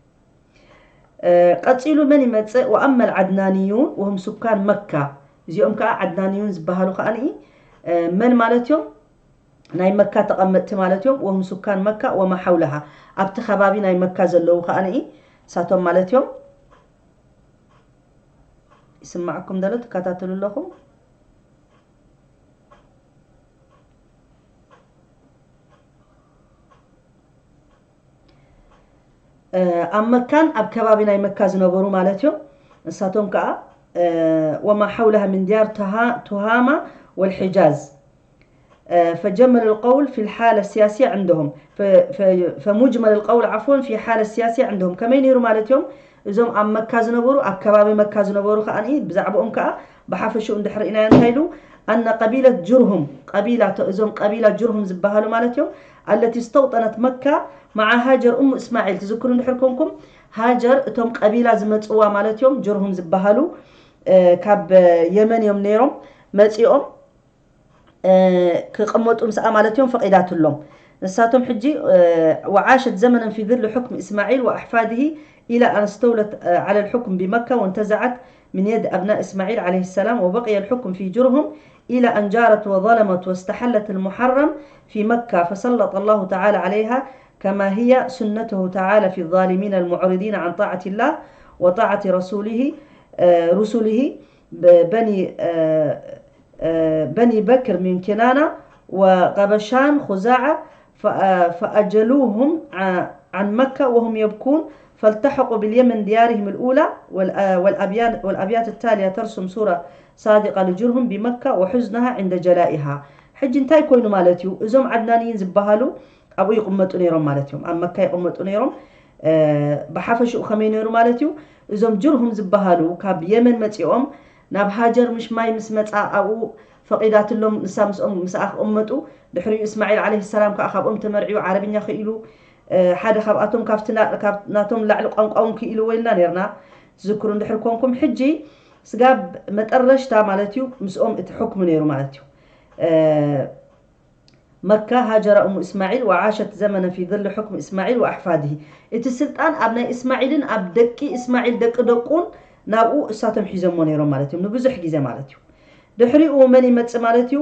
ቀፂሉ መን ይመፅእ وأما العدنانيون وهم سكان مكة እዚኦም ከዓ ዓድናንዩን ዝበሃሉ ከዓ መን ማለት እዮም? ናይ መካ ተቐመጥቲ ማለት እዮም። وهم سكان مكة وما حولها ኣብቲ ከባቢ ናይ መካ ዘለዉ ከዓ ንኢ ሳቶም ማለት እዮም። ይስማዕኩም ደሎ ትከታተሉ ኣለኹም። ኣብ መካን ኣብ ከባቢ ናይ መካ ዝነበሩ ማለት እዮም። ንሳቶም ከዓ وما حولها من ديار تهامة والحجاز فجمل القول في الحالة السياسية عندهم فمجمل القول عفوا في حالة السياسية عندهم ከመይ ነይሩ ማለት እዮም። እዞም ኣብ መካ ዝነበሩ ኣብ ከባቢ መካ ዝነበሩ ከዓ ብዛዕባኦም ከዓ ብሓፈሽኡ እንድሕር ኢናዮ እንታይ ኢሉ ኣነ ቀቢለት ጅርሁም ቀቢላ እዞም ቀቢላ ጅርሁም ዝበሃሉ ማለት እዮም። التي استوطنت مكة مع هاجر أم إسماعيل ትዝክሩ እንድሕር ኮንኩም ሃጀር እቶም ቀቢላ ዝመፅዋ ማለት እዮም። ጅርሁም ዝበሃሉ ካብ የመን እዮም ነይሮም መፂኦም ክቕመጡ ምስኣ ማለት እዮም ፈቒዳትሎም። ንሳቶም ሕጂ وعاشت زمنا في ظل حكم إسماعيل وأحفاده إلى أن استولت على الحكم بمكة وانتزعت من يد أبناء إسماعيل عليه السلام وبقي الحكم في جرهم إلى أن جارت وظلمت واستحلت المحرم في مكة فسلط الله تعالى عليها كما هي سنته تعالى في الظالمين المعرضين عن طاعة الله وطاعة رسوله رسله بني بني بكر من كنانة وقبشان خزاعة فأجلوهم عن مكة وهم يبكون فالتحقوا باليمن ديارهم الأولى والأبيات التالية ترسم صورة صادقة لجرهم بمكة وحزنها عند جلائها. ሕጂ እንታይ ኮይኑ ማለት እዩ እዞም ዓድናንይን ዝበሃሉ ኣብኡ ይቕመጡ ነይሮም ማለት እዮም። ኣብ መካ ይቕመጡ ነይሮም። ብሓፈሽኡ ከመይ ነይሩ ማለት እዩ እዞም ጅርሁም ዝበሃሉ ካብ የመን መፂኦም ናብ ሃጀር ምሽ ማይ ምስ መፃ ኣብኡ ፈቒዳትሎም ንሳ ምስኦም ምስኣ ክቕመጡ ድሕሪኡ እስማዒል ዓለይሂ ሰላም ከዓ ካብኦም ተመርዕዩ ዓረብኛ ክኢሉ ሓደ ካብኣቶም ካብቲ ናቶም ላዕሊ ቋንቋ እውን ክኢልዎ ኢልና ነርና ትዝክሩ እንድሕር ኮንኩም ሕጂ ስጋብ መጠረሽታ ማለት እዩ ምስኦም እቲ ሕክሙ ነይሩ ማለት እዩ መካ ሃጀራ እሙ እስማዒል ወዓሸት ዘመነ ፊ ظل ሕክም እስማዒል ወኣሕፋድሂ እቲ ስልጣን ኣብ ናይ እስማዒልን ኣብ ደቂ እስማዒል ደቂ ደቁን ናብኡ እሳቶም ሒዞሞ ነይሮም ማለት እዮም ንብዙሕ ግዜ ማለት እዩ ድሕሪኡ መን ይመፅእ ማለት እዩ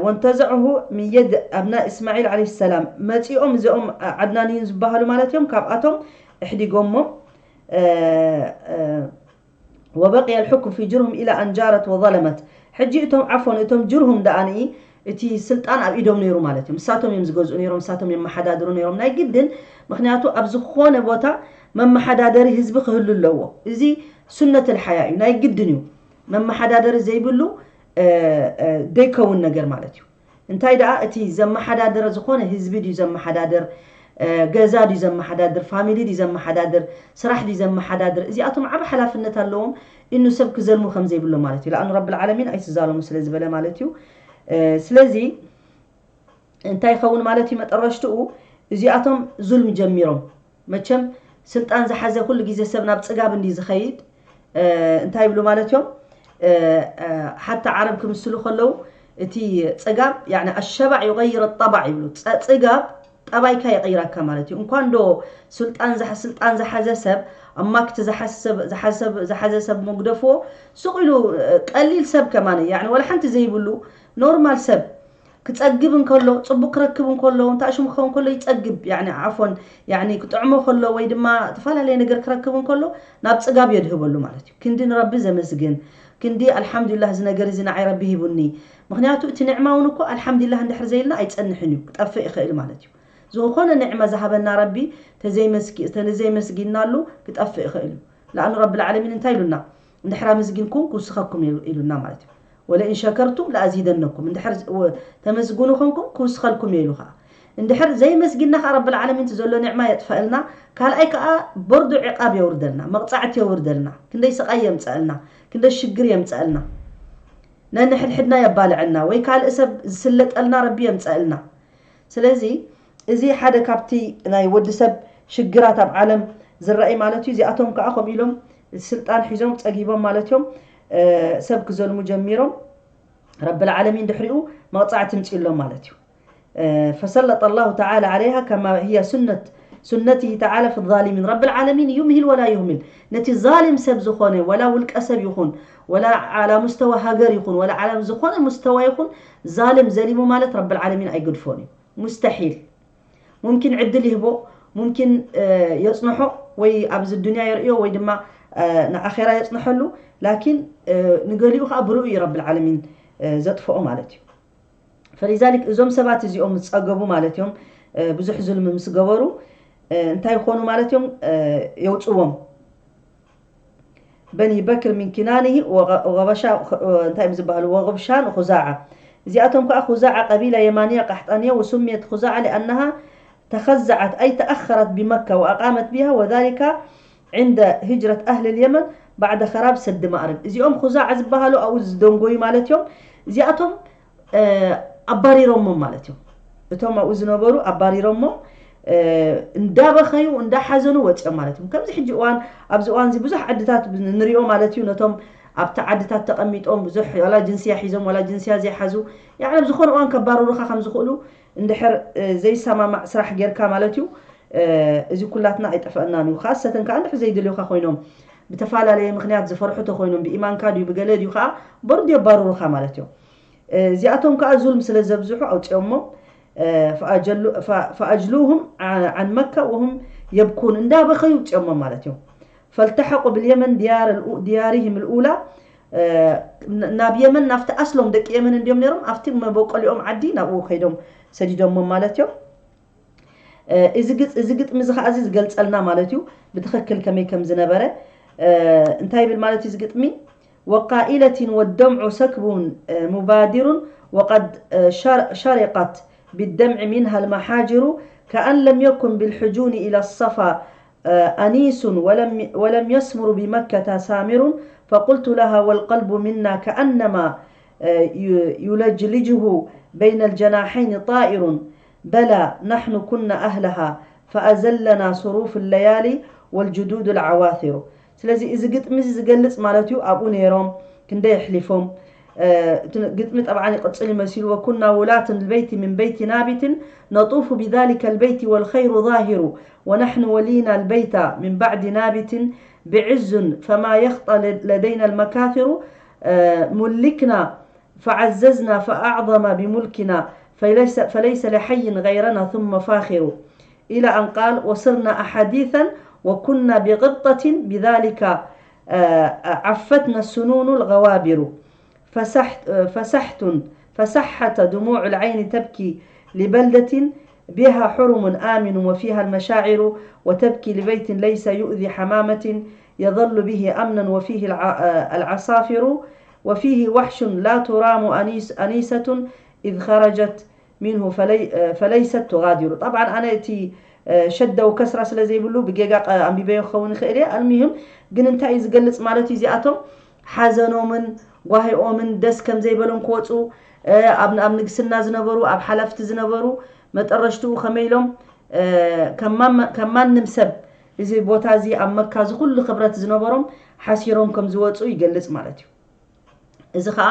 ወንተዘዕሁ ምየድ ኣብና እስማዒል ዓለ ሰላም መፂኦም እዚኦም ዓድናንዩን ዝበሃሉ ማለት እዮም ካብኣቶም እሕዲጎሞ وبقي الحكم في جرهم إلى أن جارت وظلمت ሕጂ እቶም ዓፎን እቶም ጅርሁም ደኣ ንኢ እቲ ስልጣን ኣብ ኢዶም ነይሩ ማለት እዮም እሳቶም እዮም ዝገዝኡ ነይሮም እሳቶም የመሓዳድሩ ነይሮም ናይ ግድን ምክንያቱ ኣብ ዝኾነ ቦታ መመሓዳደሪ ህዝቢ ክህሉ ኣለዎ እዚ ሱነት ልሓያ እዩ ናይ ግድን እዩ መመሓዳደሪ ዘይብሉ ደይከውን ነገር ማለት እዩ እንታይ ደኣ እቲ ዘመሓዳደረ ዝኾነ ህዝቢ ድዩ ዘመሓዳድር ገዛ ድዩ ዘመሓዳድር ፋሚሊ ድዩ ዘመሓዳድር ስራሕ ድዩ ዘመሓዳድር እዚኣቶም ዓብ ሓላፍነት ኣለዎም እኑ ሰብ ክዘልሙ ከም ዘይብሎ ማለት እዩ ለኣኑ ረብ ዓለሚን ኣይትዛለሙ ስለ ዝበለ ማለት እዩ ስለዚ እንታይ ይኸውን ማለት እዩ መጠረሽትኡ እዚኣቶም ዙልሚ ጀሚሮም መቸም ስልጣን ዝሓዘ ኩሉ ግዜ ሰብ ናብ ፅጋብ እንዲ ዝኸይድ እንታይ ይብሉ ማለት እዮም ሓታ ዓረብ ክምስሉ ከለዉ እቲ ፅጋብ ኣሸባዕ ይغይር ጠባዕ ይብሉ ፅጋብ ጠባይካ ይቕይረካ ማለት እዩ እንኳን ዶ ስልጣን ስልጣን ዝሓዘ ሰብ ኣማክቲ ዝሓዘ ሰብ መጉደፍዎ ሱቕ ኢሉ ቀሊል ሰብ ከማን ወላ ሓንቲ ዘይብሉ ኖርማል ሰብ ክጸግብ እንከሎ ጽቡቅ ክረክብ እንከሎ እንታይ ሽሙ ክኸውን ከሎ ይጸግብ ያኒ ዓፎን ያኒ ክጥዕሞ ከሎ ወይ ድማ ተፈላለየ ነገር ክረክብ እንከሎ ናብ ጽጋብ የድህበሉ ማለት እዩ ክንዲ ንረቢ ዘመስግን ክንዲ ኣልሓምዱሊላህ እዚ ነገር እዚ ንዓይ ረቢ ሂቡኒ ምክንያቱ እቲ ንዕማ እውን እኮ ኣልሓምዱሊላህ እንድሕር ዘይልና ኣይጸንሕን እዩ ክጠፍእ ይኽእል ማለት እዩ ዝኾነ ንዕማ ዝሃበና ረቢ ተዘይመስጊናሉ ክጠፍእ ይኽእል እዩ ለኣኑ ረቢ ልዓለሚን እንታይ ኢሉና እንድሕር ኣመስጊንኩም ክውስኸኩም ኢሉና ማለት እዩ ወለኢን ሸከርቱም ለኣዚደነኩም እንድሕር ተመስግኑ ኮንኩም ክውስኸልኩም እየ ኢሉ ከዓ እንድሕር ዘይመስጊና ከዓ ረብል ዓለሚን እቲ ዘሎ ኒዕማ የጥፈእልና ካልኣይ ከዓ በርዱ ዕቃብ የውርደልና መቕፃዕቲ የውርደልና ክንደይ ስቃይ የምፀእልና ክንደይ ሽግር የምፀእልና ነንሕድሕድና የባልዐና ወይ ካልእ ሰብ ዝስለጠልና ረቢ የምፀእልና ስለዚ እዚ ሓደ ካብቲ ናይ ወዲ ሰብ ሽግራት ኣብ ዓለም ዝረኣይ ማለት እዩ እዚኣቶም ከዓ ከምኡ ኢሎም ስልጣን ሒዞም ፀጊቦም ማለት እዮም ሰብ ክዘልሙ ጀሚሮም ረብል ዓለሚን ድሕሪኡ መቕፃዕቲ ምፅእሎም ማለት እዩ فسلط الله تعالى عليها كما هي سنة سنته تعالى في الظالمين رب العالمين يمهل ولا يهمل ነቲ ዛሊም ሰብ ዝኾነ ወላ ውልቀ ሰብ ይኹን ወላ ዓላ ሙስተዋ ሃገር ይኹን ወላ ዓላ ዝኾነ ሙስተዋ ይኹን ዛልም ዘሊሙ ማለት ረብል ዓለሚን ኣይገድፎን እዩ ሙስተሒል ሙምኪን ዕድል ይህቦ ሙምኪን የፅንሖ ወይ ኣብዚ ዱንያ የርእዮ ወይ ድማ ንኣኼራ የፅንሐሉ ላኪን ንገሊኡ ከዓ ብርኡ እዩ ረብል ዓለሚን ዘጥፍኦ ማለት እዩ ፈሊዛሊክ እዞም ሰባት እዚኦም ዝፀገቡ ማለት እዮም ብዙሕ ዙልሚ ምስ ገበሩ እንታይ ይኾኑ ማለት እዮም? የውፅዎም። በኒ በክር ሚን ኪናኒሂ ወገበሻ እንታይ እዮም ዝበሃሉ? ወغبشان خزاعة። እዚኣቶም ከዓ خزاعة قبيلة يمانية قحطانية وسميت خزاعة لأنها تخزعت أي تأخرت بمكة وأقامت بها وذلك عند هجرة أهل اليمن بعد خراب سد مأرب። እዚኦም خزاعة ዝበሃሉ ኣብኡ ዝደንጎዩ ማለት እዮም። እዚኣቶም ኣባሪሮሞም ማለት እዮም። እቶም ኣብኡ ዝነበሩ ኣባሪሮሞም እንዳበኸዩ እንዳሓዘኑ ወፅኦም ማለት እዮም። ከምዚ ሕጂ እዋን ኣብዚ እዋን እዚ ብዙሕ ዓድታት ንሪኦ ማለት እዩ። ነቶም ኣብቲ ዓድታት ተቐሚጦም ብዙሕ ዋላ ጅንስያ ሒዞም ዋላ ጅንስያ ዘይሓዙ ያዕኒ ኣብ ዝኾነ እዋን ከባረሩኻ ከም ዝኽእሉ እንድሕር ዘይሰማማዕ ስራሕ ጌርካ ማለት እዩ። እዚ ኩላትና ኣይጠፈአናን እዩ። ካሰተን ከዓ እንድሕር ዘይደልዩኻ ኮይኖም ብተፈላለየ ምክንያት ዝፈርሑ ተኮይኖም ብኢማንካ ድዩ ብገለ ድዩ ከዓ በሩ የባርሩኻ ማለት እዮም። እዚኣቶም ከዓ ዙልም ስለ ዘብዝሑ ኣውፅኦሞ فأجلوهم عن مكة وهم يبكون እንዳበኸዩ ውፅኦሞ ማለት እዮም። فالتحقوا باليمن ديار ديارهم الأولى ናብ የመን ናብቲ ኣስሎም ደቂ የመን እንዲዮም ነይሮም ኣብቲ መበቆሊኦም ዓዲ ናብኡ ከይዶም ሰዲዶሞ ማለት እዮም። እዚ ግጥሚ እዚ ከዓ እዚ ዝገልፀልና ማለት እዩ ብትክክል ከመይ ከም ዝነበረ እንታይ ይብል ማለት እዩ እዚ ግጥሚ وقائلة والدمع سكب مبادر وقد شرقت بالدمع منها المحاجر كأن لم يكن بالحجون إلى الصفا أنيس ولم, ولم يسمر بمكة سامر فقلت لها والقلب منا كأنما يلجلجه بين الجناحين طائر بلى نحن كنا أهلها فأزلنا صروف الليالي والجدود العواثر ስለዚ እዚ ግጥሚ እዚ ዝገልጽ ማለት እዩ ኣብኡ ነይሮም ክንደይ ኣሕሊፎም ግጥሚ ጠብዓ ይቕጽል ይመሲሉ وكنا ولاة البيت من بيت نابت نطوف بذلك البيت والخير ظاهر ونحن ولينا البيت من بعد نابت بعز فما يخطى لدينا المكاثر ملكنا فعززنا فأعظم بملكنا فليس, فليس لحي غيرنا ثم فاخر إلى أن قال وصرنا أحاديثا وكنا بغبطة بذلك عفتنا السنون الغوابر فسحت, فسحت, فسحت دموع العين تبكي لبلدة بها حرم آمن وفيها المشاعر وتبكي لبيت ليس يؤذي حمامة يظل به أمنا وفيه العصافر وفيه وحش لا ترام أنيسة إذ خرجت منه فليست تغادر طبعا أنا أتي ሸደው ከስራ ስለ ዘይብሉ ብጌጋ ኣንቢበዮ ክኸውን ይኽእል እየ ኣልሚህም ግን እንታይ እዩ ዝገልፅ ማለት እዩ እዚኣቶም ሓዘኖምን ጓሂኦምን ደስ ከም ዘይበሎም ክወፁ ኣብ ንግስና ዝነበሩ ኣብ ሓለፍቲ ዝነበሩ መጠረሽትኡ ከመይ ኢሎም ከም ማንም ሰብ እዚ ቦታ እዚ ኣብ መካ እዚ ኩሉ ክብረት ዝነበሮም ሓሲሮም ከም ዝወፁ ይገልፅ ማለት እዩ እዚ ከዓ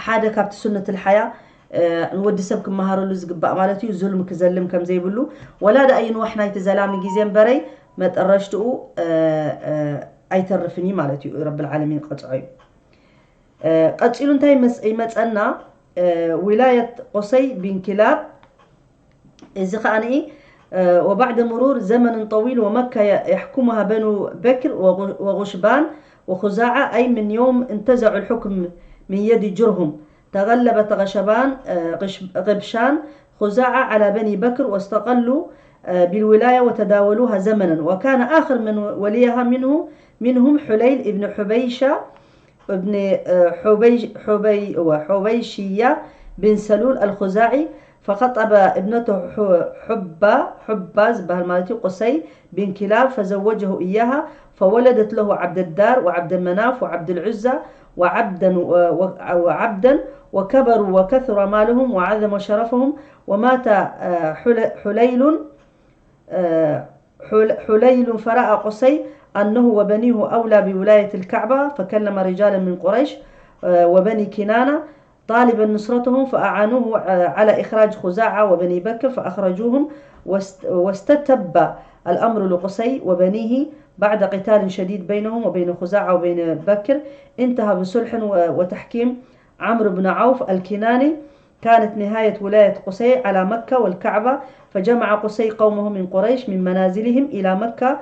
ሓደ ካብቲ ሱነት ልሓያ ንወዲ ሰብ ክመሃረሉ ዝግባእ ማለት እዩ ዙልም ክዘልም ከም ዘይብሉ ወላ ደኣ ይንዋሕ ናይቲ ዘላሚ ግዜ እምበረይ መጠረሽትኡ ኣይተርፍን እዩ ማለት እዩ ረብል ዓለሚን ቀፅዖ እዩ ቀፂሉ እንታይ ይመፀና ዊላየት ቁሰይ ቢን ኪላብ እዚ ከኣ وبعد مرور زمن طويل ومكة يحكمها بنو بكر وغشبان وخزاعة أي من يوم انتزعوا الحكم من يد جرهم تغلبت غشبان غبشان خزاعة على بني بكر واستقلوا بالولاية وتداولوها زمنا وكان آخر من وليها منه منهم حليل ابن حبيشة ابن حبيشية بن سلول الخزاعي فخطب ابنته حبة حبة ዝበሃል ማለት እዩ قصي بن كلاب فزوجه إياها فولدت له عبد الدار وعبد مناف وعبد العزى وعبدا وعبدا وكبروا وكثر مالهم وعظم شرفهم ومات حليل حليل فرأى قصي أنه وبنيه أولى بولاية الكعبة فكلم رجالا من قريش وبني كنانة طالبا نصرتهم فأعانوه على إخراج خزاعة وبني بكر فأخرجوهم واستتب الأمر لقصي وبنيه بعد قتال شديد بينهم وبين خزاعة وبين بكر انتهى بصلح وتحكيم عمرو بن عوف الكناني كانت نهاية ولاية قصي على مكة والكعبة فجمع قصي قومه من قريش من منازلهم إلى مكة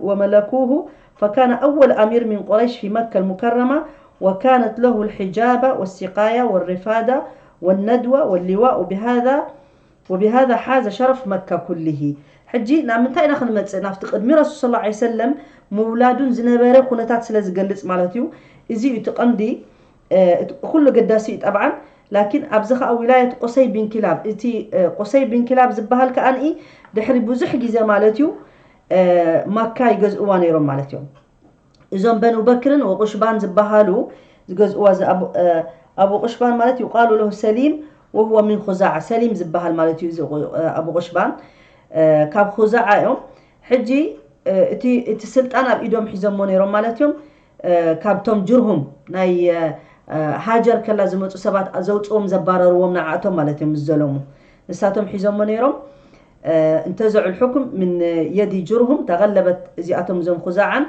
وملكوه فكان أول أمير من قريش في مكة المكرمة وكانت له الحجابة والسقاية والرفادة والندوة واللواء بهذا وبهذا حاز شرف مكة كله ሕጂ ናብ ምንታይ ኢና ክንመጽእ? ናብቲ ቅድሚ ረሱል ሰለላሁ ዐለይሂ ወሰለም ምውላዱን ዝነበረ ኩነታት ስለ ዝገልጽ ማለት እዩ። እዚ እዩ እቲ ቀንዲ፣ እ፣ እቲ ኩሉ ገዳሲ እዩ ጠብዓን። ላኪን ኣብዚ ኸኣ ዊላየት ቁሰይ ቢን ኪላብ፣ እቲ፣ እ፣ ቁሰይ ቢን ኪላብ ዝበሃል ከኣ ንኢ ድሕሪ ብዙሕ ግዜ ማለት እዩ፣ እ፣ ማካ ይገዝእዋ ነይሮም ማለት እዮም። እዞም በኑ በክርን ወቁሽባን ዝበሃሉ ዝገዝእዋ፣ እዚ ኣቡ፣ እ፣ ኣቡ ቁሽባን ማለት ይቃሉ ለሁ ሰሊም ወህወ ሚን ኹዛዓ፣ ሰሊም ዝበሃል ማለት እዩ። እዚ ቁ፣ እ፣ ኣቡ ቁሽባን፣ እ፣ ካብ ኹዛዓ እዮም። ሕጂ፣ እ፣ እቲ፣ እቲ ስልጣን ኣብ ኢዶም ሒዞሞ ነይሮም ማለት እዮም። እ፣ ካብቶም ጅርሁም ናይ፣ እ፣ እ፣ ሃጀር ከላ ዝመጹ ሰባት ዘውጽዎም ዘባረርዎም ንዓኣቶም ማለት እዮም ምስ ዘለሙ። ንሳቶም ሒዞሞ ነይሮም። እ፣ انتزعوا الحكم من يد جرهم، ተቐለበት እዚኣቶም እዞም ኹዛዓን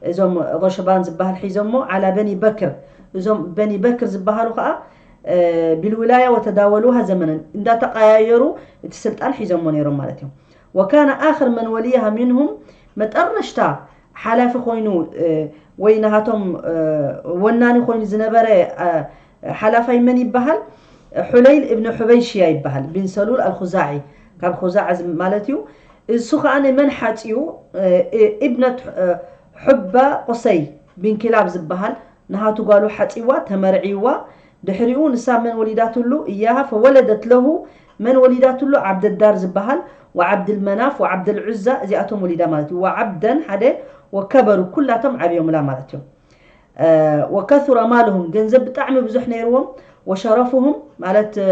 እዞም ጎሸባን ዝበሃል ሒዞሞ ዓላ በኒ በክር። እዞም በኒ በክር ዝበሃሉ ኸዓ፣ እ፣ ቢልውላያ ወተዳወሉሃ ዘመነን እንዳተቀያየሩ እቲ ስልጣን ሒዞሞ ነይሮም ማለት እዮም። ወካነ ኣኽር መን ወልያሃ ሚንሁም፣ መጠረሽታ ሓላፊ ኮይኑ፣ እ፣ ወይ ናሃቶም፣ እ፣ ወናኒ ኮይኑ ዝነበረ፣ እ፣ ሓላፋይ መን ይበሃል? ሑለይል እብን ሑበይሽያ ይበሃል፣ ቢን ሰሉል ኣልኹዛዒ፣ ካብ ኹዛዓ ዝ፣ ማለት እዩ። እሱ ኸዓ ንመን ሓጽዩ? እ፣ እ፣ እብነት፣ እ፣ ሑባ ቁሰይ ቢን ኪላብ ዝበሃል ንሃቱ ጓሉ ሓጽይዋ፣ ተመርዕይዋ። ድሕሪኡ ንሳ መን ወሊዳትሉ? እያሃ ፈወለደት ለሁ መን ወሊዳትሉ? ዓብደዳር ዝበሃል፣ ወዓብድል መናፍ ወዓብደል ዑዛ፣ እዚኣቶም ወሊዳ ማለት እዩ። ወዓብደን ሓደ፣ ወከበሩ፣ ኩላቶም ዓብዮምላ ማለት እዮም። እ፣ ወከሱረ ማልሁም፣ ገንዘብ ብጣዕሚ ብዙሕ ነይርዎም። ወሸረፉሁም ማለት፣ እ፣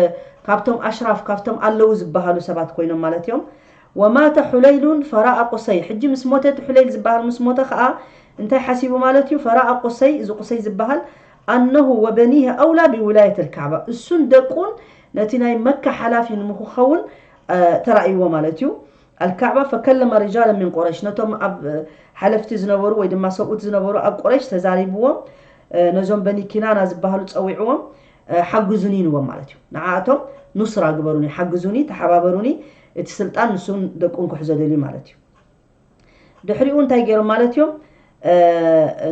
ካብቶም ኣሽራፍ፣ ካብቶም ኣለዉ ዝበሃሉ ሰባት ኮይኖም ማለት እዮም። ወማተ ሑለይሉን ፈራኣ ቁሰይ፣ ሕጂ ምስ ሞተ እቲ ሑለይል ዝበሃል ምስ ሞተ ኸዓ እንታይ ሓሲቡ ማለት እዩ? ፈራኣ ቁሰይ፣ እዚ ቁሰይ ዝበሃል ኣነሁ ወበኒህ ኣውላ ቢውላየት ኣልካዕባ፣ እሱን ደቁን ነቲ ናይ መካ ሓላፊ ንምክኸውን፣ እ፣ ተራእይዎ ማለት እዩ። ኣልካዕባ ፈከለመ ሪጃለ ሚን ቁረይሽ፣ ነቶም ኣብ፣ እ፣ ሓለፍቲ ዝነበሩ ወይ ድማ ሰብኡት ዝነበሩ ኣብ ቁረይሽ ተዛሪብዎም፣ እ፣ ነዞም በኒ ኪናና ዝበሃሉ ጸዊዕዎም፣ እ፣ ሓግዙኒ ኢልዎም ማለት እዩ። ንዓኣቶም ኑስራ ግበሩኒ፣ ሓግዙኒ፣ ተሓባበሩኒ፣ እቲ ስልጣን ንሱን ደቁን ክሕዞ ደልዩ ማለት እዩ። ድሕሪኡ እንታይ ገይሮም ማለት እዮም? እ፣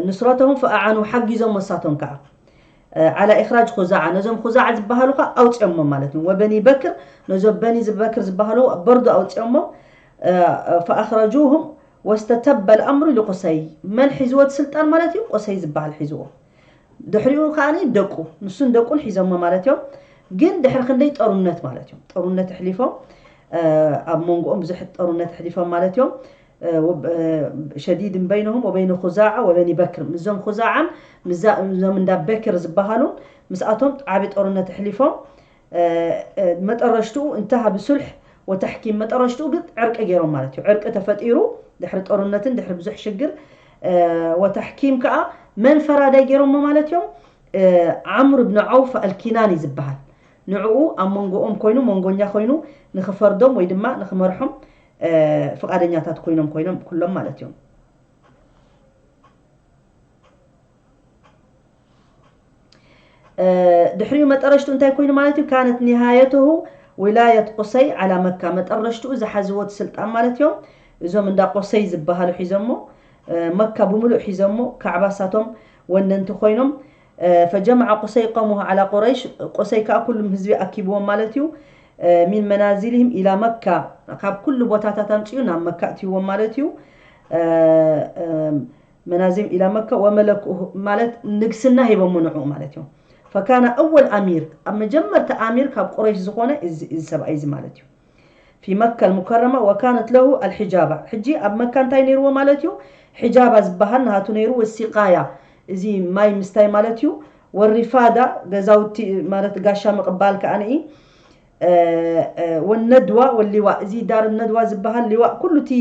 ኑስረተሁም ፈኣዓኑ፣ ሓጊዞም መሳቶም ከዓ፣ እ፣ ዓላ ኢኽራጅ ኹዛዓ፣ ነዞም ኹዛዓ ዝበሃሉ ከዓ ኣውፅኦሞም ማለት እዩ። ወበኒ በክር፣ ነዞም በኒ ዝበክር ዝበሃሉ በርዶ ኣውፅኦሞም። እ፣ ፈኣኽረጁሁም ወስተተበ ልኣምሩ ሊቁሰይ፣ መን ሒዝዎ እቲ ስልጣን ማለት እዩ? ቁሰይ ዝበሃል ሒዝዎ። ድሕሪኡ ከዓኒ ደቁ፣ ንሱን ደቁን ሒዞሞ ማለት እዮም። ግን ድሕሪ ክንደይ ጠሩነት ማለት እዮም፣ ጠሩነት ኣሕሊፎም፣ እ፣ ኣብ መንጎኦም ብዙሕ ጠሩነት ኣሕሊፎም ማለት እዮም። እ፣ ወብ-፣ እ፣ ሸዲድን በይነሁም ወበይነ ኹዛዓ ወበኒ በክር፣ ምስዞም ኹዛዓን ምስዛ-፣ እዞም እንዳ በክር ዝበሃሉን ምስኣቶም ዓቢ ጠሩነት ኣሕሊፎም፣ እ፣ እ፣ መጠረሽትኡ እንተሃ ብሱልሕ ወተሕኪም፣ መጠረሽትኡ ግን ዕርቂ ገይሮም ማለት እዩ። ዕርቂ ተፈጢሩ ድሕሪ ጠሩነትን ድሕሪ ብዙሕ ሽግር፣ እ፣ ወተሕኪም ከዓ መን ፈራዳይ ገይሮሞ ማለት እዮም? እ፣ ዓምር ብን ዐውፍ ኣልኪናኒ ዝበሃል፣ ንዕኡ ኣብ መንጎኦም ኮይኑ፣ መንጎኛ ኮይኑ ንኽፈርዶም ወይ ድማ ንኽመርሖም፣ እ፣ ፍቓደኛታት ኮይኖም፣ ኮይኖም ኩሎም ማለት እዮም። እ፣ ድሕሪኡ መጠረሽቱ እንታይ ኮይኑ ማለት እዩ? ካነት ኒሃየትሁ ዊላየት ቁሰይ ዓላ መካ፣ መጠረሽትኡ ዝሓዝዎ እቲ ስልጣን ማለት እዮም። እዞም እንዳ ቁሰይ ዝበሃሉ ሒዞሞ፣ እ፣ መካ ብምሉእ ሒዞሞ፣ ካዕባ ሳቶም ወነንቲ ኮይኖም፣ እ፣ ፈጀመዐ ቁሰይ ቀውመሁ ዓላ ቁረይሽ፣ ቁሰይ ከዓ ኩሉም ህዝቢ ኣኪብዎም ማለት እዩ። እ፣ ሚን መናዚልህም ኢላ መካ፣ ካብ ኩሉ ቦታታት ኣምፅኡ ናብ መካ እትይዎም ማለት እዩ። እ፣ እ፣ መናዚም ኢላ መካ ወመለኩ ማለት ንግስና ሂቦሞ ንዕኡ ማለት እዩ። ፈካነ ኣወል ኣሚር፣ ኣብ መጀመርታ ኣሚር ካብ ቁረይሽ ዝኾነ እዚ፣ እዚ ሰብኣይ እዚ ማለት እዩ። ፊ መካ ኣልሙከረማ ወካነት ለሁ ኣልሒጃባ። ሕጂ ኣብ መካ እንታይ ነይርዎ ማለት እዩ? ሒጃባ ዝበሃል ናቱ ነይሩ፣ ወሲቃያ፣ እዚ ማይ ምስታይ ማለት እዩ። ወሪፋዳ፣ ገዛውቲ ማለት ጋሻ ምቕባል ከኣ ንኢ፣ እ፣ እ፣ ወነድዋ ወሊዋ፣ እዚ ዳር ነድዋ ዝበሃል ሊዋ፣ ኩሉ እቲ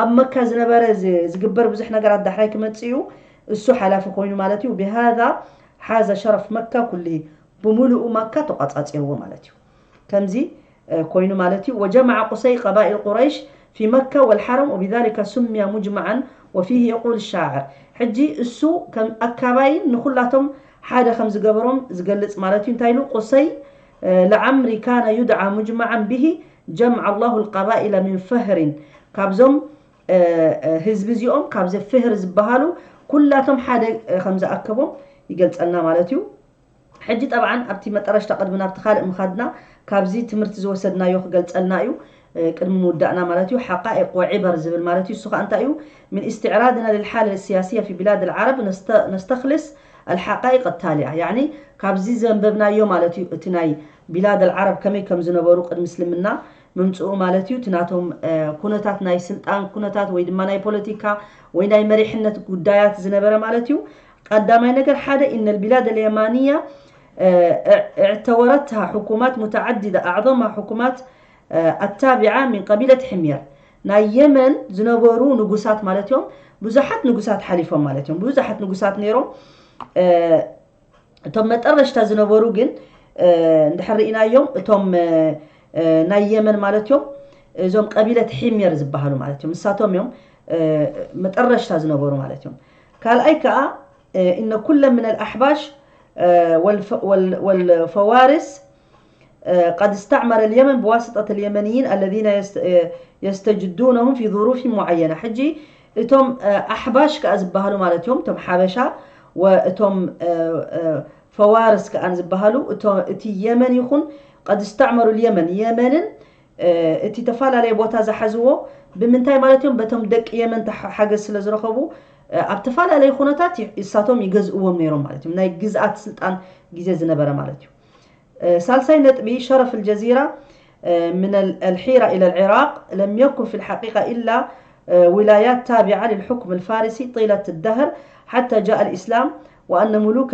ኣብ መካ ዝነበረ ዝ-፣ ዝግበር ብዙሕ ነገራት ዳሕራይ ክመጽእ እዩ። እሱ ሓላፊ ኮይኑ ማለት እዩ። ብሃዛ ሓዘ ሸረፍ መካ ኩሉ፣ ብምሉኡ መካ ተቋጻጺርዎ ማለት እዩ። ከምዚ፣ እ፣ ኮይኑ ማለት እዩ። ወጀመዐ ቁሰይ ቀባኢል ቁረይሽ ፊ መካ ወልሓረም ወቢዛሊከ ሱምያ ሙጅመዓን ወፊህ የቁል ሻዕር። ሕጂ እሱ ከም ኣካባይን ንኹላቶም ሓደ ከም ዝገበሮም ዝገልጽ ማለት እዩ። እንታይ ኢሉ? ቁሰይ፣ እ፣ ለዓምሪ ካነ ዩድዓ ሙጅመዓን ብሂ ጀምዐ ላሁ ልቀባኢለ ሚን ፈህሪን። ካብዞም፣ እ፣ እ፣ ህዝቢ እዚኦም ካብዚ ፍህር ዝበሃሉ ኩላቶም ሓደ፣ እ፣ ከም ዝኣከቦም ይገልጸልና ማለት እዩ። ሕጂ ጠብዓን ኣብቲ መጠረሽታ ቅድሚ ናብቲ ካልእ ምኻድና ካብዚ ትምህርቲ ዝወሰድናዮ ክገልጸልና እዩ። ቅድሚ ምውዳእና ማለት እዩ። حقائق وعبر ዝብል ማለት እዩ። እሱ ከዓ እንታይ እዩ? من استعراضنا للحالة السياسية في بلاد العرب نست- نستخلص الحقائق التالية. ያኒ ካብዚ ዘንበብናዮ ማለት እዩ፣ እቲ ናይ ቢላድ ኣልዓረብ ከመይ ከም ዝነበሩ ቅድሚ እስልምና ምምፅኡ ማለት እዩ። እቲ ናቶም ኩነታት፣ ናይ ስልጣን ኩነታት ወይ ድማ ናይ ፖለቲካ ወይ ናይ መሪሕነት ጉዳያት ዝነበረ ማለት እዩ። ቀዳማይ ነገር ሓደ إن البلاد اليمانية اعتورتها حكومات متعددة أعظمها حكومات التابعة من قبيلة حمير. ናይ የመን ዝነበሩ ንጉሳት ማለት እዮም። ብዙሓት ንጉሳት ሓሊፎም ማለት እዮም። ብዙሓት ንጉሳት ነይሮም። እቶም መጠረሽታ ዝነበሩ ግን እንድሕር ርኢናዮም እቶም ናይ የመን ማለት እዮም፣ እዞም ቀቢለት ሒምየር ዝበሃሉ ማለት እዮም። ንሳቶም እዮም መጠረሽታ ዝነበሩ ማለት እዮም። ካልኣይ ከዓ إن كل من الأحباش والفوارس قد استعمر اليمن بواسطة اليمنيين الذين يستجدونهم في ظروف معينة. ሕጂ እቶም ኣሕባሽ ከኣ ዝበሃሉ ማለት እዮም፣ እቶም ሓበሻ ወእቶም ፈዋርስ ከኣ ዝበሃሉ እቲ የመን ይኹን قد استعمروا اليمن የመንን እቲ ተፈላለየ ቦታ ዝሓዝዎ ብምንታይ ማለት እዮም? በቶም ደቂ የመን ሓገዝ ስለ ዝረኸቡ ኣብ ተፈላለየ ኩነታት እሳቶም ይገዝእዎም ነይሮም ማለት እዮም። ናይ ግዝኣት ስልጣን ግዜ ዝነበረ ማለት እዩ። ሳልሳይ ነጥቢ شرف الجزيرة من الحيرة إلى العراق لم يكن في الحقيقة إلا ولايات تابعة للحكم الفارسي طيلة الدهر حتى جاء الإسلام، وأن ملوك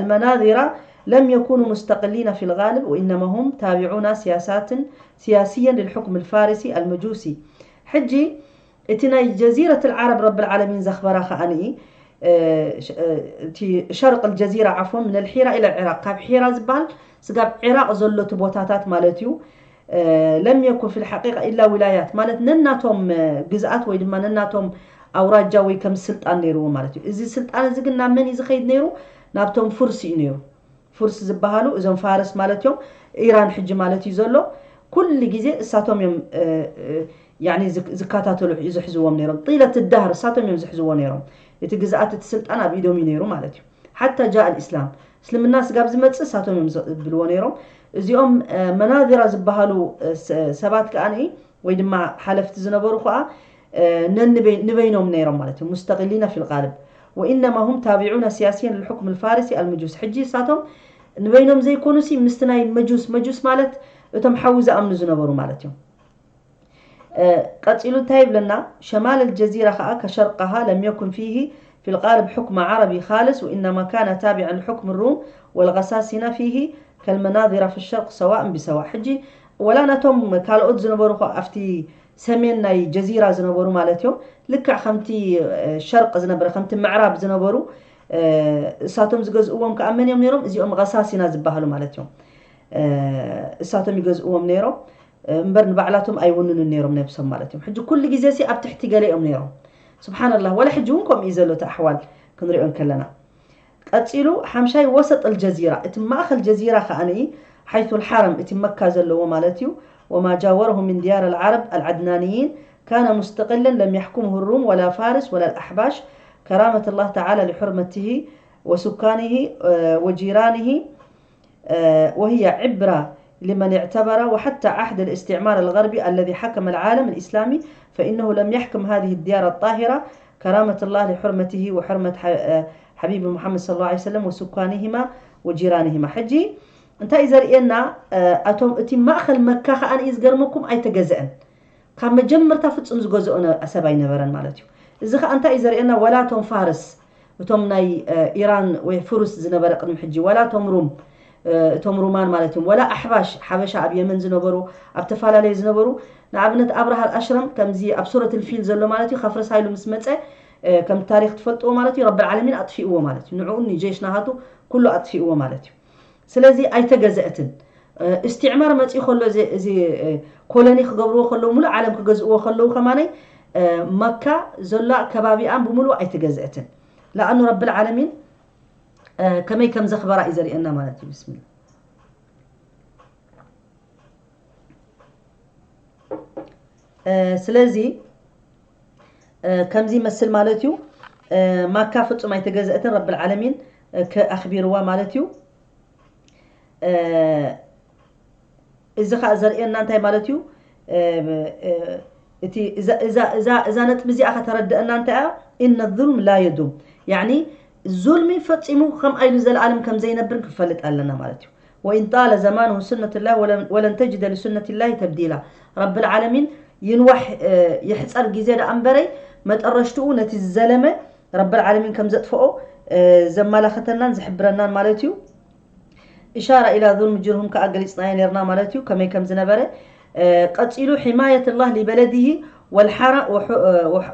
المناذرة لم يكونوا مستقلين في الغالب، وإنما هم تابعون سياسات سياسيا للحكم الفارسي المجوسي. حجي እቲ ናይ ጀዚረት العرب رب العالمين ዘኽበራ ከኣ እቲ شرق الجزيرة عفوا من الحيرة إلى العراق ካብ ሒራ ዝበሃል ስጋብ ዒራቕ ዘሎ እቲ ቦታታት ማለት እዩ። لم يكن في الحقيقة إلا ولايات ማለት ነናቶም ግዝኣት ወይ ድማ ነናቶም ኣውራጃ ወይ ከም ስልጣን ነይርዎ ማለት እዩ። እዚ ስልጣን እዚ ግን ናብ መን እዩ ዝኸይድ ነይሩ? ናብቶም ፉርስ እዩ ነይሩ። ፉርስ ዝበሃሉ እዞም ፋርስ ማለት እዮም። ኢራን ሕጂ ማለት እዩ ዘሎ። ኩሉ ግዜ እሳቶም እዮም ያኒ ዝከታተሉ ዝሕዝዎም ነይሮም። ጢለት ዳህር እሳቶም እዮም ዝሕዝዎ ነይሮም። እቲ ግዝኣት እቲ ስልጣን ኣብ ኢዶም እዩ ነይሩ ማለት እዩ። ሓታ ጃእ ልእስላም እስልምና ስጋብ ዝመፅእ እሳቶም እዮም ዝብልዎ ነይሮም። እዚኦም መናዚራ ዝበሃሉ ሰባት ከዓ ወይ ድማ ሓለፍቲ ዝነበሩ ከዓ ንበይኖም ነይሮም ማለት እዩ። مستقلين في الغالب وإنما هم تابعون سياسيا للحكم الفارسي المجوس ሕጂ እሳቶም ንበይኖም ዘይኮኑ ሲ ምስቲ ናይ መጁስ መጁስ ማለት እቶም ሓዊ ዝኣምኑ ዝነበሩ ማለት እዮም። ቀፂሉ እንታይ ይብለና? شمال الجزيرة ከዓ كشرقها لم يكن فيه في الغالب حكم عربي خالص وإنما كان تابعا لحكم الروم والغساسنة فيه كالمناذرة في الشرق سواء بسواء ሕጂ ወላ ነቶም ካልኦት ዝነበሩ ኣብቲ ሰሜን ናይ ጀዚራ ዝነበሩ ማለት እዮም። ልክዕ ከምቲ ሸርቅ ዝነበረ ከምቲ ምዕራብ ዝነበሩ እሳቶም ዝገዝእዎም ከዓ መን እዮም ነይሮም? እዚኦም ቀሳሲና ዝበሃሉ ማለት እዮም። እሳቶም ይገዝእዎም ነይሮም እምበር ንባዕላቶም ኣይውንኑን ነይሮም ነብሶም ማለት እዮም። ሕጂ ኩሉ ግዜ ሲ ኣብ ትሕቲ ገለ እዮም ነይሮም። ስብሓንላህ ወላ ሕጂ እውን ከምኡ እዩ ዘሎ እቲ ኣሕዋል ክንሪኦ እንከለና ቀፂሉ ሓምሻይ وسط الجزيرة እቲ ማእኸል ጀዚራ ከዓኒ حيث الحرم እቲ መካ ዘለዎ ማለት እዩ وما جاوره من ديار العرب العدنانيين كان مستقلا لم يحكمه الروم ولا فارس ولا الأحباش كرامة الله تعالى لحرمته وسكانه وجيرانه وهي عبرة لمن اعتبر وحتى عهد الاستعمار الغربي الذي حكم العالم الإسلامي فإنه لم يحكم هذه الديار الطاهرة كرامة الله لحرمته وحرمة حبيب محمد صلى الله عليه وسلم وسكانهما وجيرانهما ሕጂ እንታይ እዩ ዘርእየና? እቶም እቲ ማእኸል መካ ከዓ እዩ ዝገርመኩም ኣይተገዘአን። ካብ መጀመርታ ፍጹም ዝገዝኦ ሰብ ኣይነበረን ማለት እዩ። እዚ ከዓ እንታይ እዩ ዘርእየና? ወላ እቶም ፋርስ እቶም ናይ ኢራን ወይ ፍሩስ ዝነበረ ቅድሚ ሕጂ ወላ እቶም ሩም እቶም ሩማን ማለት እዮም ወላ ኣሕባሽ ሓበሻ ኣብ የመን ዝነበሩ ኣብ ተፈላለዩ ዝነበሩ ንኣብነት ኣብርሃ ኣሽረም ከምዚ ኣብ ሱረት ልፊል ዘሎ ማለት እዩ ከፍርሳ ኢሉ ምስ መፀ ከም ታሪክ ትፈልጥዎ ማለት እዩ ረቢ ዓለሚን ኣጥፊእዎ ማለት እዩ ንዕኡ ጀሽ ናሃቱ ኩሉ ኣጥፊእዎ ማለት እዩ ስለዚ ኣይተገዘእትን እስትዕማር መፅኡ ከሎ እዚ ኮሎኒ ክገብርዎ ከለዉ ሙሉእ ዓለም ክገዝእዎ ከለዉ ከማነይ መካ ዘላ ከባቢኣን ብምሉእ ኣይተገዘእትን ለኣኑ ረቢ ዓለሚን ከመይ ከም ዘኽበራ እዩ ዘርእየና ማለት እዩ ብስሚላ ስለዚ ከምዚ ይመስል ማለት እዩ ማካ ፍጹም ኣይተገዘእትን ረቢ ዓለሚን ኣኽቢርዋ ማለት እዩ እዚ ኸዓ ዘርእየና እንታይ ማለት እዩ? እቲ እዛ ነጥቢ እዚኣ ከተረድአና እንታይ እያ? ኢነ ዙልም ላ የዱም። ያኒ ዙልሚ ፈጺሙ ከም ኣይሉ ዘለኣለም ከም ዘይነብር ክንፈልጥ ኣለና ማለት እዩ። ወኢን ጣለ ዘማንሁ ሱነትላህ ወለን ተጅደ ሊሱነትላህ ተብዲላ። ረብል ዓለሚን ይንዋሕ ይሕፀር ግዜ ደኣ እምበረይ መጠረሽትኡ ነቲ ዝዘለመ ረብል ዓለሚን ከም ዘጥፍኦ ዘማላኸተናን ዝሕብረናን ማለት እዩ። إشارة إلى ظلم جرهم ከኣ ገሊጽናዮ ነርና ማለት እዩ ከመይ ከም ዝነበረ። ቀጺሉ حماية الله لبلده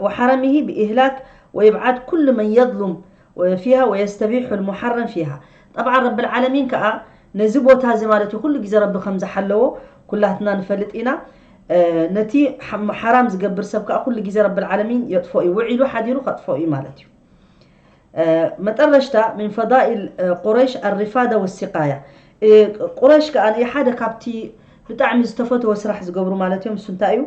والحرمه بإهلاك وإبعاد كل من يظلم فيها ويستبيح المحرم فيها. طبعا رب العالمين ከኣ ነዚ ቦታ እዚ ማለት እዩ ኩሉ ግዜ ረቢ ከም ዝሓለዎ ኩላትና ንፈልጥ ኢና። ነቲ ሓራም ዝገብር ሰብ ከኣ ኩሉ ግዜ ረብል ዓለሚን የጥፎ እዩ፣ ውዒሉ ሓዲሩ ከጥፎ እዩ ማለት እዩ። መጠረሽታ من فضائل قريش الرفادة والسقاية. ቁረሽ ከኣ ሓደ ካብቲ ብጣዕሚ ዝተፈተወ ስራሕ ዝገብሩ ማለት እዮም። እሱ እንታይ እዩ?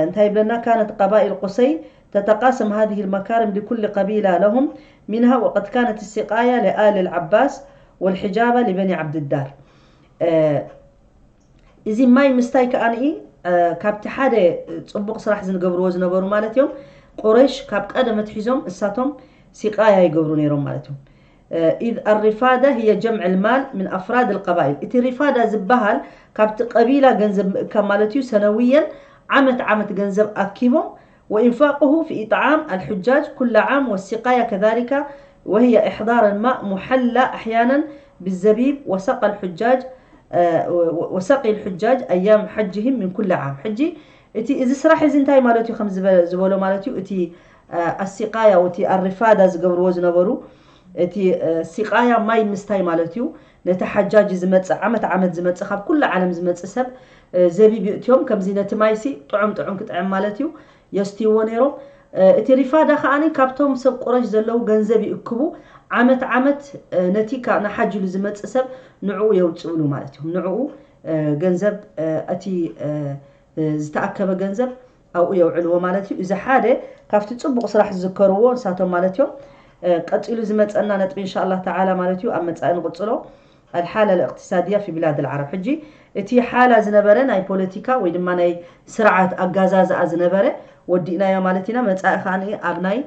እንታይ ይብለና? كانت قبائل قصي تتقاسم هذه المكارم لكل قبيلة لهم منها وقد كانت السقاية لآل العباس والحجابة لبني عبد الدار. እዚ ማይ ምስታይ ከኣ ካብቲ ሓደ ፅቡቕ ስራሕ ዝገብርዎ ዝነበሩ ማለት እዮም። ቁረይሽ ካብ ቀደም ኣትሒዞም እሳቶም ሲቃያ ይገብሩ ነይሮም ማለት እዮም። إذ الرفادة هي جمع المال من أفراد القبائل. እቲ ሪፋዳ ዝበሃል ካብቲ ቀቢላ ገንዘብ ምእካብ ማለት እዩ። ሰነውየን ዓመት ዓመት ገንዘብ ኣኪቦም وإنفاقه في إطعام الحجاج كل عام والسقاية كذلك وهي إحضار الماء محلى أحيانا بالزبيب وسقى الحجاج وسقي الحجاج أيام حجهم من كل عام. ሕጂ እቲ እዚ ስራሕ እዚ እንታይ ማለት እዩ ከም ዝበሎ ማለት እዩ? እቲ ኣሲቃያ እቲ ኣሪፋዳ ዝገብርዎ ዝነበሩ እቲ ሲቃያ ማይ ምስታይ ማለት እዩ። ነቲ ሓጃጅ ዝመጽእ ዓመት ዓመት ዝመጽእ ካብ ኩሉ ዓለም ዝመጽእ ሰብ ዘቢብ ይእትዮም ከምዚ ነቲ ማይሲ ጥዑም ጥዑም ክጥዕም ማለት እዩ። የስትይዎ ነይሮም። እቲ ሪፋዳ ከኣ ካብቶም ሰብ ቁረሽ ዘለዉ ገንዘብ ይእክቡ። ዓመት ዓመት ነቲ ንሓጅ ኢሉ ዝመጽእ ሰብ ንዕኡ የውፅእሉ ማለት እዮም። ንዕኡ ገንዘብ እቲ ዝተኣከበ ገንዘብ ኣብኡ የውዕልዎ ማለት እዩ። እዚ ሓደ ካብቲ ፅቡቕ ስራሕ ዝዝከርዎ ንሳቶም ማለት እዮም። ቀፂሉ ዝመፀና ነጥቢ እንሻላ ተዓላ ማለት እዩ ኣብ መፃኢ ንቕፅሎ። الحالة الاقتصادية في بلاد العرب ሕጂ እቲ ሓላ ዝነበረ ናይ ፖለቲካ ወይ ድማ ናይ ስርዓት ኣጋዛዝኣ ዝነበረ ወዲእናዮ ማለት ኢና። መፃኢ ከዓ ኣብ ናይ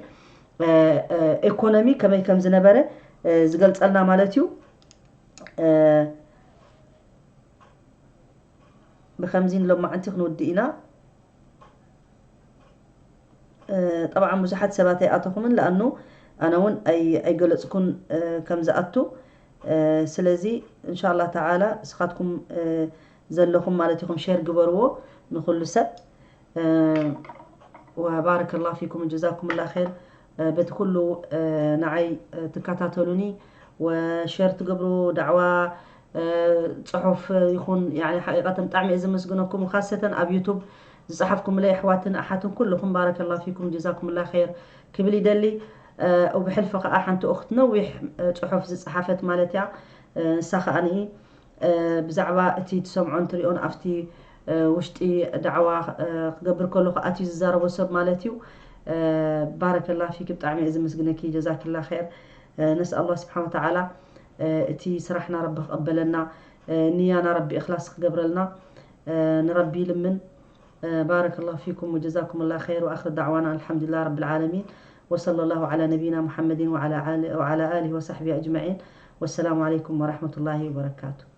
ኢኮኖሚ ከመይ ከም ዝነበረ ዝገልፀልና ማለት እዩ። ብከምዚ ንሎማዓንቲ ክንውድእ ኢና። ጠብዓ ብዙሓት ሰባት ኣይኣተኹምን ለኣኑ ኣነ እውን ኣይገለፅኩን ከም ዝኣቱ። ስለዚ እንሻላ ተዓላ እስኻትኩም ዘለኹም ማለት ኢኹም ሼር ግበርዎ ንኩሉ ሰብ። وبارك الله فيكم وجزاكم الله خير. በቲ ኩሉ ንዓይ ትከታተሉኒ ወሸር ትገብሩ ዳዕዋ ፅሑፍ ይኹን ሓቂቀተን ብጣዕሚ እየ ዘመስግነኩም። ካሰተን ኣብ ዩቱብ ዝፀሓፍኩምለይ ኣሕዋትን ኣሓትን ኩልኹም ባረከላ ፊኩም ጀዛኩምላ ኸይር ክብል ይደሊ። ብሕልፊ ከዓ ሓንቲ ኡኽት ነዊሕ ፅሑፍ ዝፀሓፈት ማለት እያ። ንሳ ከዓ ብዛዕባ እቲ ትሰምዖን ትሪኦን ኣብቲ ውሽጢ ዳዕዋ ክገብር ከለኹ ኣትዩ ዝዛረቦ ሰብ ማለት እዩ። ባረከላ ፊክ ብጣዕሚ እየ ዝምስግነኪ ጀዛክላ ኸይር። ነስኣል ኣላህ ስብሓን ወተዓላ እቲ ስራሕና ረቢ ክቕበለና ንያና ረቢ እኽላስ ክገብረልና ንረቢ ልምን። بارك الله فيكم وجزاكم الله خير وآخر دعوانا الحمد لله رب العالمين وصلى الله على نبينا محمد وعلى آله وصحبه أجمعين والسلام عليكم ورحمة الله وبركاته.